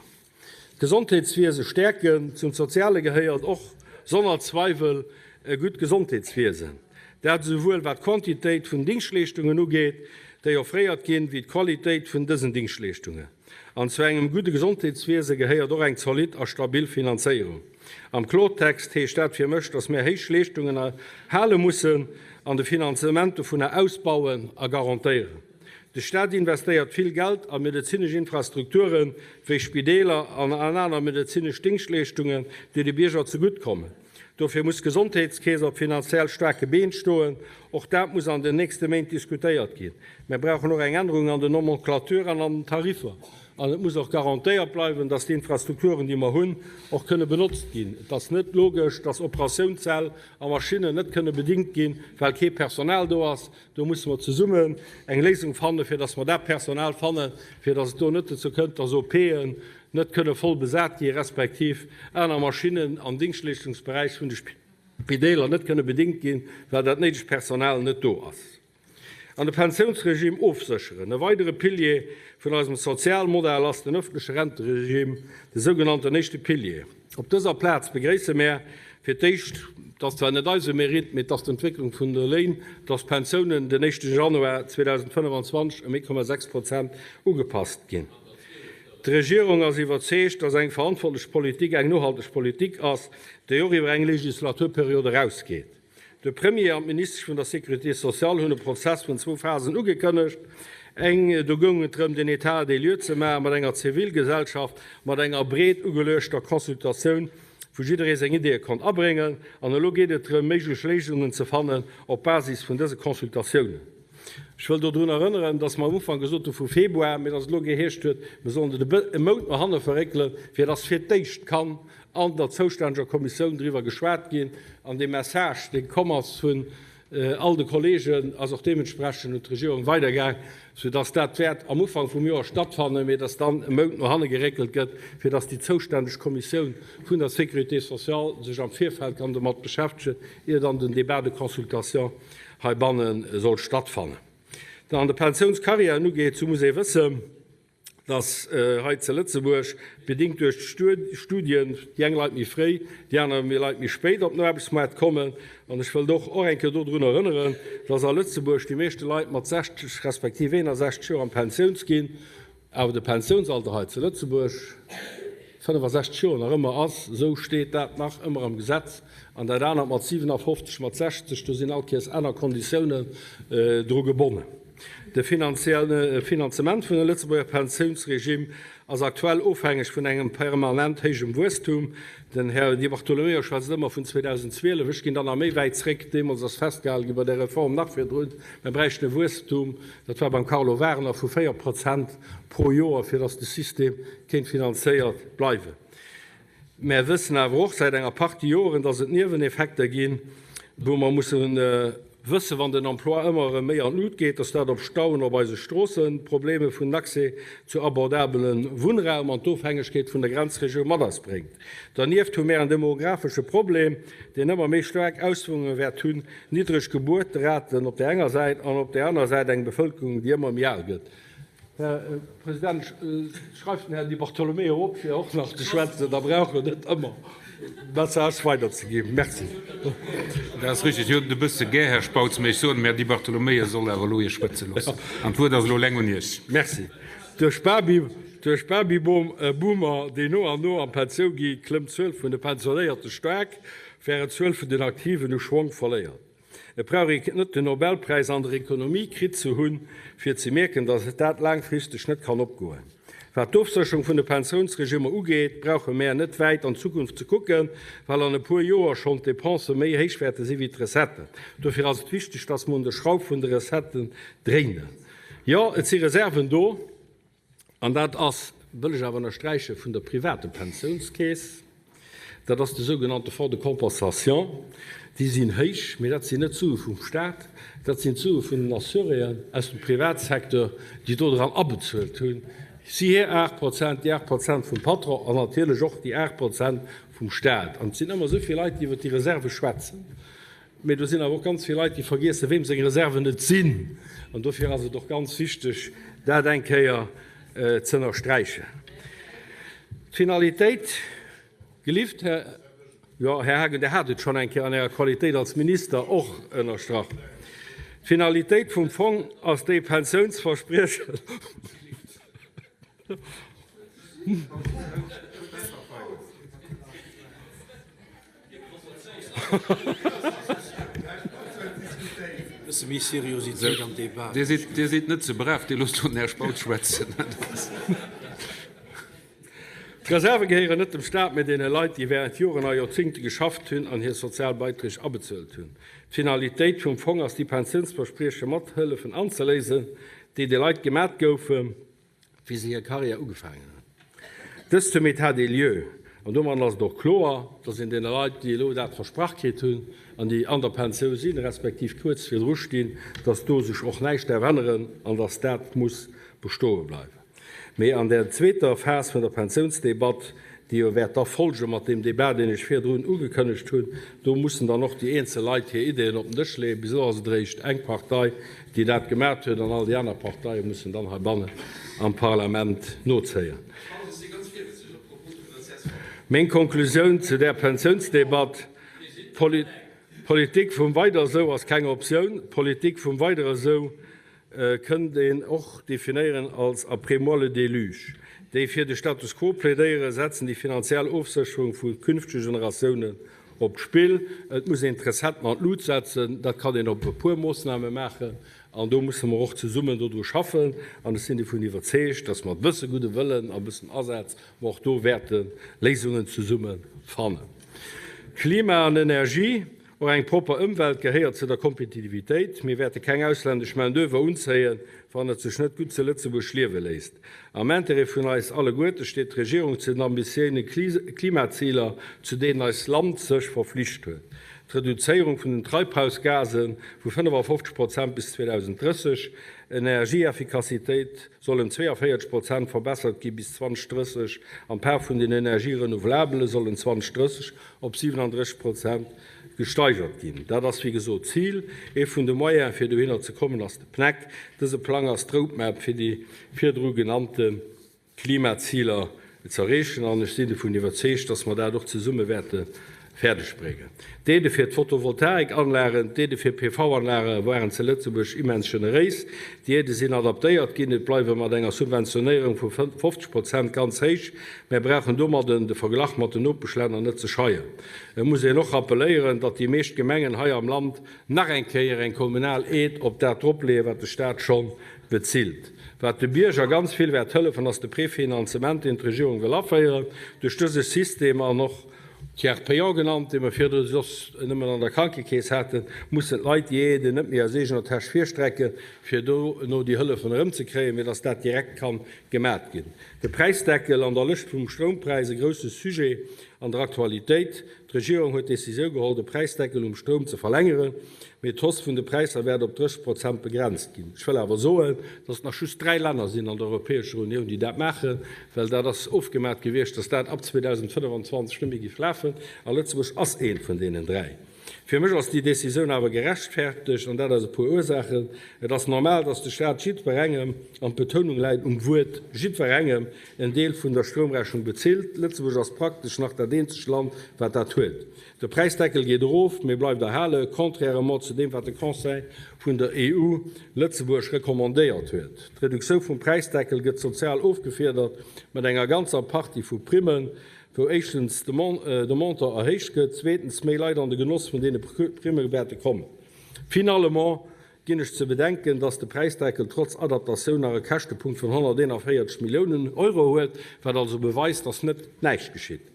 D'Gesondheetswiese stäerken. Zum Soziale gehéiert och sonner Zweiwel e gutt Gesondheetswiesen. Dat esouwuel wat d'Quantitéit vun Dingschtleeschtungen ugeet, déi offréiert ginn, wéi d'Qualitéit vun dësen Dingschtleeschtungen. An zu engem gudde Gesondheetswiese gehéiert och eng zolidd a stabil Finanzéierung. Am Klortext heescht dat fir mech, dass mir héich Leeschtungen erhale mussen an de Finanzement dovunner ausbauen a garantéieren. De Staat investéiert vill Geld a medezinesch Infrastrukturen, wéi Spideeler an an aner medezinesch Dingschtleeschtungen, déi de Bierger zegutt kommen. Dofir muss d'Gesondheetskeess op finanziell staarke Been stoen. Och dat muss an den nächste Méint diskutéiert ginn. Mir brauchen och eng Ännerung an den Nomenclature an an den Tariffer. An et muss och garantéiert bleiwen, dass déi Infrastrukturen, déi mer hunn, och kënne benotzt ginn. Et ass net logesch, dass Operatiounssäll a Maschinnen net kënne bedingt ginn, well kee Personal do ass. Do musse mer zesummen eng Léisung fannen, fir dass mer dat Personal fannen, fir dass et do net dozou kënnt, dass OPen net kënne voll besat gi respektiv aner Maschinnen am Dingschtleeschtungsberäich vun de Spideeler net kënne bedingt ginn, well dat néidegt Personal net do ass. An de Pensiounsregime ofsécheren. E weidere Pilier vun eisem Sozialmodell ass den ëffentleche Renteregime, de sougenannten éischte Pilier. Op dëser Plaz begréisse mär fir d'éischt, et ass zwar net eise Mérite, mee et ass d'Entwécklung vun de Léin, dass d'Pensiounen den éischte Januar 2025 ëm 1,6 Prozent ugepasst ginn. D'Regierung ass iwwerzeegt, dass eng verantwortlech Politik eng nohalteg Politik ass, déi och iwwer eng Legislaturperiod erausgeet. De Premier an d'Ministesch vun der Sécurité sociale hunn e Prozess vun zwou Phasen ugekënnegt. Eng, do goung et drëm, den État des lieux ze maache mat enger Zivilgesellschaft, mat enger breet ugeluechter Consultatioun, wou jidderee seng Ideeë konnt abréngen. An elo geet et drëm, méiglech Léisungen ze fannen op Basis vun dëse Consultatiounen. Ech wëll dodrun erënneren, dass mer am Ufank gesot hu vu Februar, mee dass et elo geheescht huet, mir sollen et e Mount no hanne verréckelen, fir dass fir d'éischt kann an der zoustänneger Kommissioun driwwer geschwat ginn an dee Message, dee komm ass vun all de Kollegen, ass och deementsprechend un d'Regierung weidergaang, soudass dat wäert am Ufank vum Joer stattfannen, mee dass dann e Mount no hanne geréckelt gëtt, fir dass déi zoustänneg Kommissioun vun der Sécurité sociale sech am Virfeld kann domat beschäftegen, ier dann den Débat de consultation heibanne soll stattfannen. An de Pensiounscarrièren ugeet, sou muss ee wëssen, dass hei ze Lëtzebuerg, bedingt duerch d'Studien, déi eng Leit méi fréi, déi aner Leit méi spéit op den Aarbechtsmaart kommen. An ech wëllt och och eng Kéier dodrun erënneren, dass a Lëtzebuerg déi meeschte Leit mat 60 respektiv 61 Joer an d'Pensiouns ginn, awer de Pensiounsalter hei ze Lëtzebuerg 65 Joer nach ëmmer ass. Esou steet dat nach ëmmer am Gesetz. An dat anert mat 57, mat 60, do sinn all Kéiers aner Konditiounen dru gebonnen. De finanzielle Finanzement vun de Lëtzebuerger Pensiounsregime ass aktuell ofhängeg vun engem permanent héijem Wuesstum. Den Här Di Bartolomeo schwätzt ëmmer vun 2012. Ech ginn dann nach méi wäit zréck. Deemools ass festgehale gi bei der Reform nach virdrun, mir bräichten e Wuesstum, dat war beim Carlo Wagner, vu 4 Prozent pro Joer, fir datt de System kéint finanzéiert bleiwen. Mär wëssen awer och säit enger Partie Joren, dass et Nieweneffekter ginn, wou mer musse wëssen, wann den Emploi ëmmer erëm méi an d'Lut geet, dass dat op Stauen op eise Stroossen, d'Probleme vun Accès zu abordabele Wunnraum an d'Ofhängegkeet vun der Grenzregioun mat eis bréngt. Dernieft hu mär en demographesche Problem, deen ëmmer méi staark Auswierkunge wäert hunn, niddreg Gebuerteraten op där enger Säit an op där aner Säit eng Bevëlkerung, déi ëmmer méi al gëtt. Här President, schreift den Här Di Bartolomeo op, fir och nach ze schwätzen, da brauch en net ëmmer. Message weiderzeginn. Merci. Dat ass richtig. Dir hutt et e bësse gär, Här Spautz, mä ech soen dem Här Di Bartolomeo, e soll awer elo Iech schwätze loossen. An d'Wuert ass elo eleng un Iech. Merci. Duerch d'Babyboomer, déi no an no an d'Pensioun gi, klëmmt d'Zuel vun de Pensionéierte staark, wärend d'Zuel vun den Aktiven u Schwong verléiert. Et brauch een net den Nobelpräis an der Ekonomie kritt ze hunn, fir ze mierken, datt dat laangfristeg net kann opgoen. Wat d'Ofsécherung vun de Pensiounsregimmer ugeet, brauche mär net wäit an d'Zukunft ze kucken, well an e puer Joer schonn d'Depensë méi héich wäerte si wéi d'Recetten. Dofir ass et wichteg, datt mer un der Schrauf vun de Recetten dréinen. Jo, et si Reserven do. An dat ass, wëll ech awer ënnersträichen, vun der private Pensiounskeess, dat ass de sougenannte Fonds de compensation. Déi sinn héich, mee dat sinn net d'Sue vum Stat, dat sinn d'Sue vun den Assuréen aus dem Privatsecteur, déi do dran abezuelt hunn. Si hir 8 Prozent, déi 8 Prozent vum Patron an natierlech och déi 8 Prozent vum Stat. An et sinn ëmmer esou vill Leit, déi iwwert déi Reserve schwätzen. Mee do sinn awer och ganz vill Leit, déi vergiessen, weem seng Reserven et sinn. An dofir ass et och ganz wichteg, dat eng Kéier ze ënnersträichen. D'Finalitéit, gelift Här, jo, Här Haagen, Dir hat et schonn eng Kéier an Ärer Qualitéit als Minister och ënnerstrach, d'Finalitéit vum Fong ass déi Pensiounsverspriechen, Bësse méi Seriositéit am Debat. Dir sidd, Dir sidd net ze brav, Dir loosst do den Här Spautz schwätzen. D'Reserve gehéieren net dem Staat, mee deene Leit, déi wärend Joren a Joerzingte geschafft hunn an hir sozial Beiträg abezuelt hunn. D'Finalitéit vum Fong ass, déi Pensiounsversprieche mat hëllefen anzeléisen, déi de Leit gemat goufen, wéi se hir Karriär ugefaangen hunn. Dëst zum État des lieux. An domadden ass et och kloer, dass een deene Leit, déi elo dat versprach kritt hunn an déi an der Pensioun sinn, respektiv kuerz virdru stinn, dass do sech och näischt däerf änneren an dass dat muss bestoe bleiwen. Mee an der zweeter Phas vun der Pensiounsdebatt, déi jo wäert da folge mat deem Débat, deen ech virdrun ugekënnegt hunn, do mussen dann och déi eenzel Leit hir Ideeën op den Dësch leeën. Bis elo ass et eréischt eng Partei, déi dat gemat huet, an all déi aner Parteie mussen dann heibannen am Parlament nozéien. Meng Konklusioun zu där Pensiounsdebatt, D'Politik vum Weider esou ass keng Optioun. D'Politik vum Weider esou kënnt een och definéieren als après moi le déluge. Déi fir de Status quo plädéieren, setzen déi finanziell Ofsécherung vu künftege Generatiounen op d'Spill. Et muss een d'Recetten an d'Lut setzen. Dat kann een op e puer Moossname maachen an do musse mer och zesummen dodru schaffen. An ech sinn dovun iwwerzeegt, datt mat e bësse gudde Wëllen a e bëssen Asaz mer och do wäerte Léisungen zesumme fannen. Klima an Energie, Och eng propper Ëmwelt gehéiert zu der Kompetitivitéit. Mir wäerte keng ausländesch Main d'oeuvre unzéien, wann et sech net gutt zu Lëtzebuerg liewe léisst. Am Intérêt vun eis alleguerte steet d'Regierung zu den ambitiéine Klimaziler, zu deenen eist Land sech verflicht huet, d'Reduzéierung vun den Treibhausgase vu 55 Prozent bis 2030, Energieeffikassitéit soll ëm 42 Prozent verbessert gi bis 2030 an d'Part vun den Energierenouvelablë soll ëm 2030 op 37 Prozent gesteigert ginn. Dat ass wéi gesot d'Zil. Ee vun de Moyene fir dohinner ze kommen ass de PNEC. Dëse Plang ass d'Roadmap fir déi virdru genannte Klimaziler z'erreechen an ech sinn dovun iwwerzeegt, dass mer dat och zesumme wäerte fäerdeg bréngen. D'Aidë fir d'Photovoltaikanlagen, d'Aidë fir PV-Anlage waren ze Lëtzebuerg immens generéis. Déi Aidë sinn adaptéiert ginn, et bleiwe mat enger Subventionéierung vu 50 Prozent ganz héich. Mär brauchen domadden de Verglach mat den Nopeschlänner net ze scheien. Et muss een och rappeléieren, datt déi meescht Gemengen hei am Land nach eng Kéier eng kommunal Aide op dat dropleeën, wat de Staat scho bezilt. Wat de Bierger ganz vill wäert hëllefen, ass de Prefinanzement, deen d'Regierung wëll aféieren. Duerch dëse System an och Tiers payant genannt, dee mer virdru soss nëmmen an der Krankekeess haten, mussen d'Leit déi Aiden net méi aus eegener Täsch virstrecken, fir dono déi Hëllefen erëmzekréien, mee dass dat direkt ka gemat ginn. De Präisdeckel an der Lëscht vum Stroumpräis, e grousse Sujet an der Aktualitéit. D'Regierung huet d'Decisioun geholl, de Präisdeckel um Stroum ze verlängeren, mee d'Hausse vun de Präisser wäert op 30 Prozent begrenzt ginn. Ech wëll awer soen, dass et nach just dräi Länner sinn an der Europäescher Unioun, déi dat maachen, well dat ass ofgemat gewiescht, dass dat ab 2025 net méi géif lafen, a Lëtzebuerg ass eent vun deenen dräi. Fir mech ass déi Decisioun awer gerechtfertegt, an dat aus e puer Ursaachen. Et ass normal, dass de Staat jiddwerengem, an d'Betounung läit um Wuert jiddwerengem, en Deel vun der Stroumrechnung bezilt. Lëtzebuerg ass praktesch nach dat eenzegt Land, wat dat huet. De Präisdeckel geet erof, mee bleift erhalen, contrairement zu deem, wat de Conseil vun der EU Lëtzebuerg recommandéiert huet. D'Reduktioun vum Präisdeckel gëtt sozial ofgefiedert mat enger ganzer Partie vu Primmen, wou éischtens de Montant erhéicht gëtt, zweetens méi Leit an de Genoss vun deene Primme wäerte kommen. Finalement ginn ech ze bedenken, dass de Präisdeckel trotz Adaptatioun nach e Käschtepunkt vun 141 Milliounen Euro huet, wat also beweist, dass net näischt geschitt.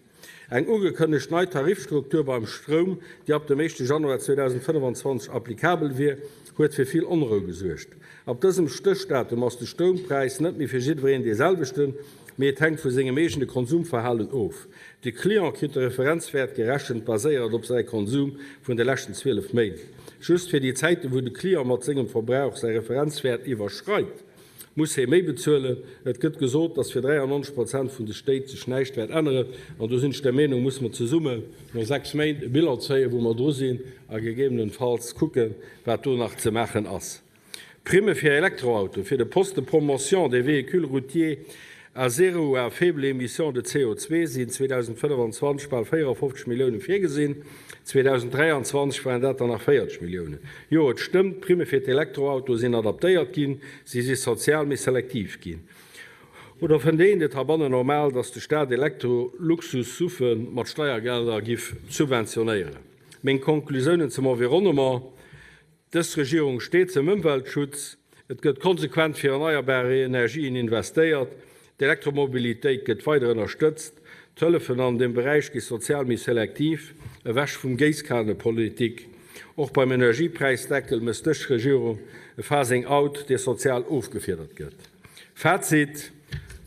Eng ugekënnegt nei Tarifstruktur beim Stroum, déi ab dem éischte Januar 2025 applikabel wier, huet fir vill Onrou gesuergt. Ab dësem Stéchdatum ass de Stroumpräis net méi fir jiddwereen dee selwechten, mee et hänkt vu sengem eegene Konsumverhalen of. De Client kritt de Referenzwäert gerechent, baséierend op säi Konsum vun de leschten 12 Méint. Just fir déi Zäiten, wou de Client mat sengem Verbrauch säi Referenzwäert iwwerschreit, muss hie méi bezuelen. Et gëtt gesot, datt fir 93 Prozent vun de Stéit sech näischt wäert änneren. An do sinn ech der Meenung, musse mer zesummen no 6 Méint e Bilan zéien, wou mer dru sinn a gegebenenfalls kucken, wat do nach ze maachen ass. Primme fir Elektroautoen, fir de Poste de promotion des véhicules routiers à zéro ou à faible émission de CO2 sinn 2025 bal 54 Millioune virgesinn, 2023 waren dat der nach 40 Milliounen. Jo, et stëmmt, d'Primme fir d'Elektroautoe sinn adaptéiert ginn, si si sozial méi selektiv ginn. Oder fënnt een et heibannen normal, datt de Staat Elektro-Luxus-Suve mat Steiergelder giff subventionéieren? Meng Konklusiounen zum Environnement, Dës Regierung steet zum Ëmweltschutz. Et gëtt konsequent fir erneierbar Energien investéiert. D'Elektromobilitéit gëtt weider ënnerstëtzt. D'Hëllefen an deem Beräich gi sozial méi selektiv, ewech vum Géisskanepolitik. Och beim Energiepräisdeckel mécht dës Regierung e Phasing out, dee sozial ofgefiedert gëtt. Fazit,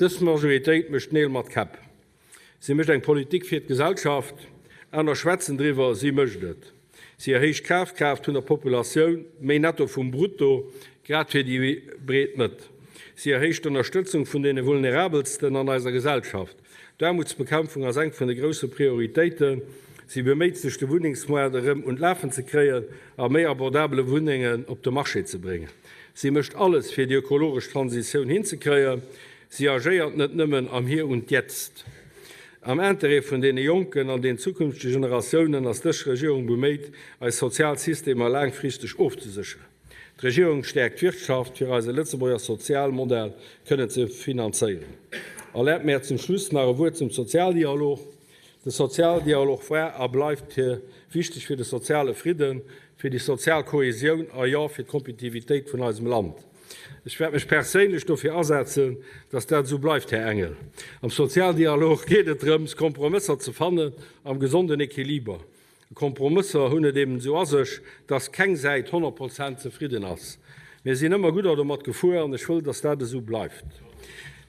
Dës Majoritéit mécht Neel mat Käpp. Si mécht eng Politik fir d'Gesellschaft, aner schwätzen driwwer, si mécht et. Si erhéicht d'Kafkraaft vun der Populatioun, méi Netto vum Brutto, grad fir déi breet Mëtt. Si erhéicht d'Ënnerstëtzung vun deene Vulnerabelsten an eiser Gesellschaft. D'Aarmutsbekämpfung ass eng vun de grousse Prioritéiten. Si beméit sech, de Wunnengsmoart erëm un d'Lafen ze kréien a méi abordabele Wunnengen op de Marché ze bréngen. Si mécht alles, fir déi ökologesch Transitioun hinzekréien. Si agéiert net nëmmen am Hier und Jetzt. Am Interêt vun deene Jonken an den zukünftege Generatiounen ass dës Regierung beméit, eis sozial Systemer laangfristeg ofzesécheren. D'Regierung stäerkt d'Wirtschaft, fir eise Lëtzebuerger Sozialmodell kënnen ze finanzéieren. Erlaabt mär zum Schluss nach e Wuert zum Sozialdialog. De Sozialdialog war a bleift wichteg fir de soziale Fridden, fir déi sozial Kohesioun a, jo, fir d'Kompetitivitéit vun eisem Land. Ech wäert mech perséinlech dofir asetzen, dass dat esou bleift, Här Engel. Am Sozialdialog geet et drëms, Kompromësser ze fannen am gesonden Equiliber. Kompromësser hunn et eben esou a sech, dass keng Säit 100 Prozent zefridden ass. Mir sinn ëmmer gudder domat gefuer an ech wëll, dass dat esou bleift.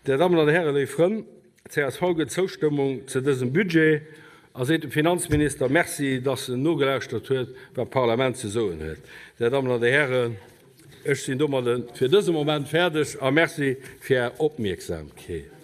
Dir Dammen an Dir Hären, léif Frënn, Csv gëtt Zoustëmmung ze dësem Budget a seet dem Finanzminister Merci, dass en nogelauschtert huet, wat d'Parlament ze soen huet. Dir Dammen an Dir Hären, ech sinn domadde fir dëse Moment fäerdeg a Merci fir Är Opmierksamkeet.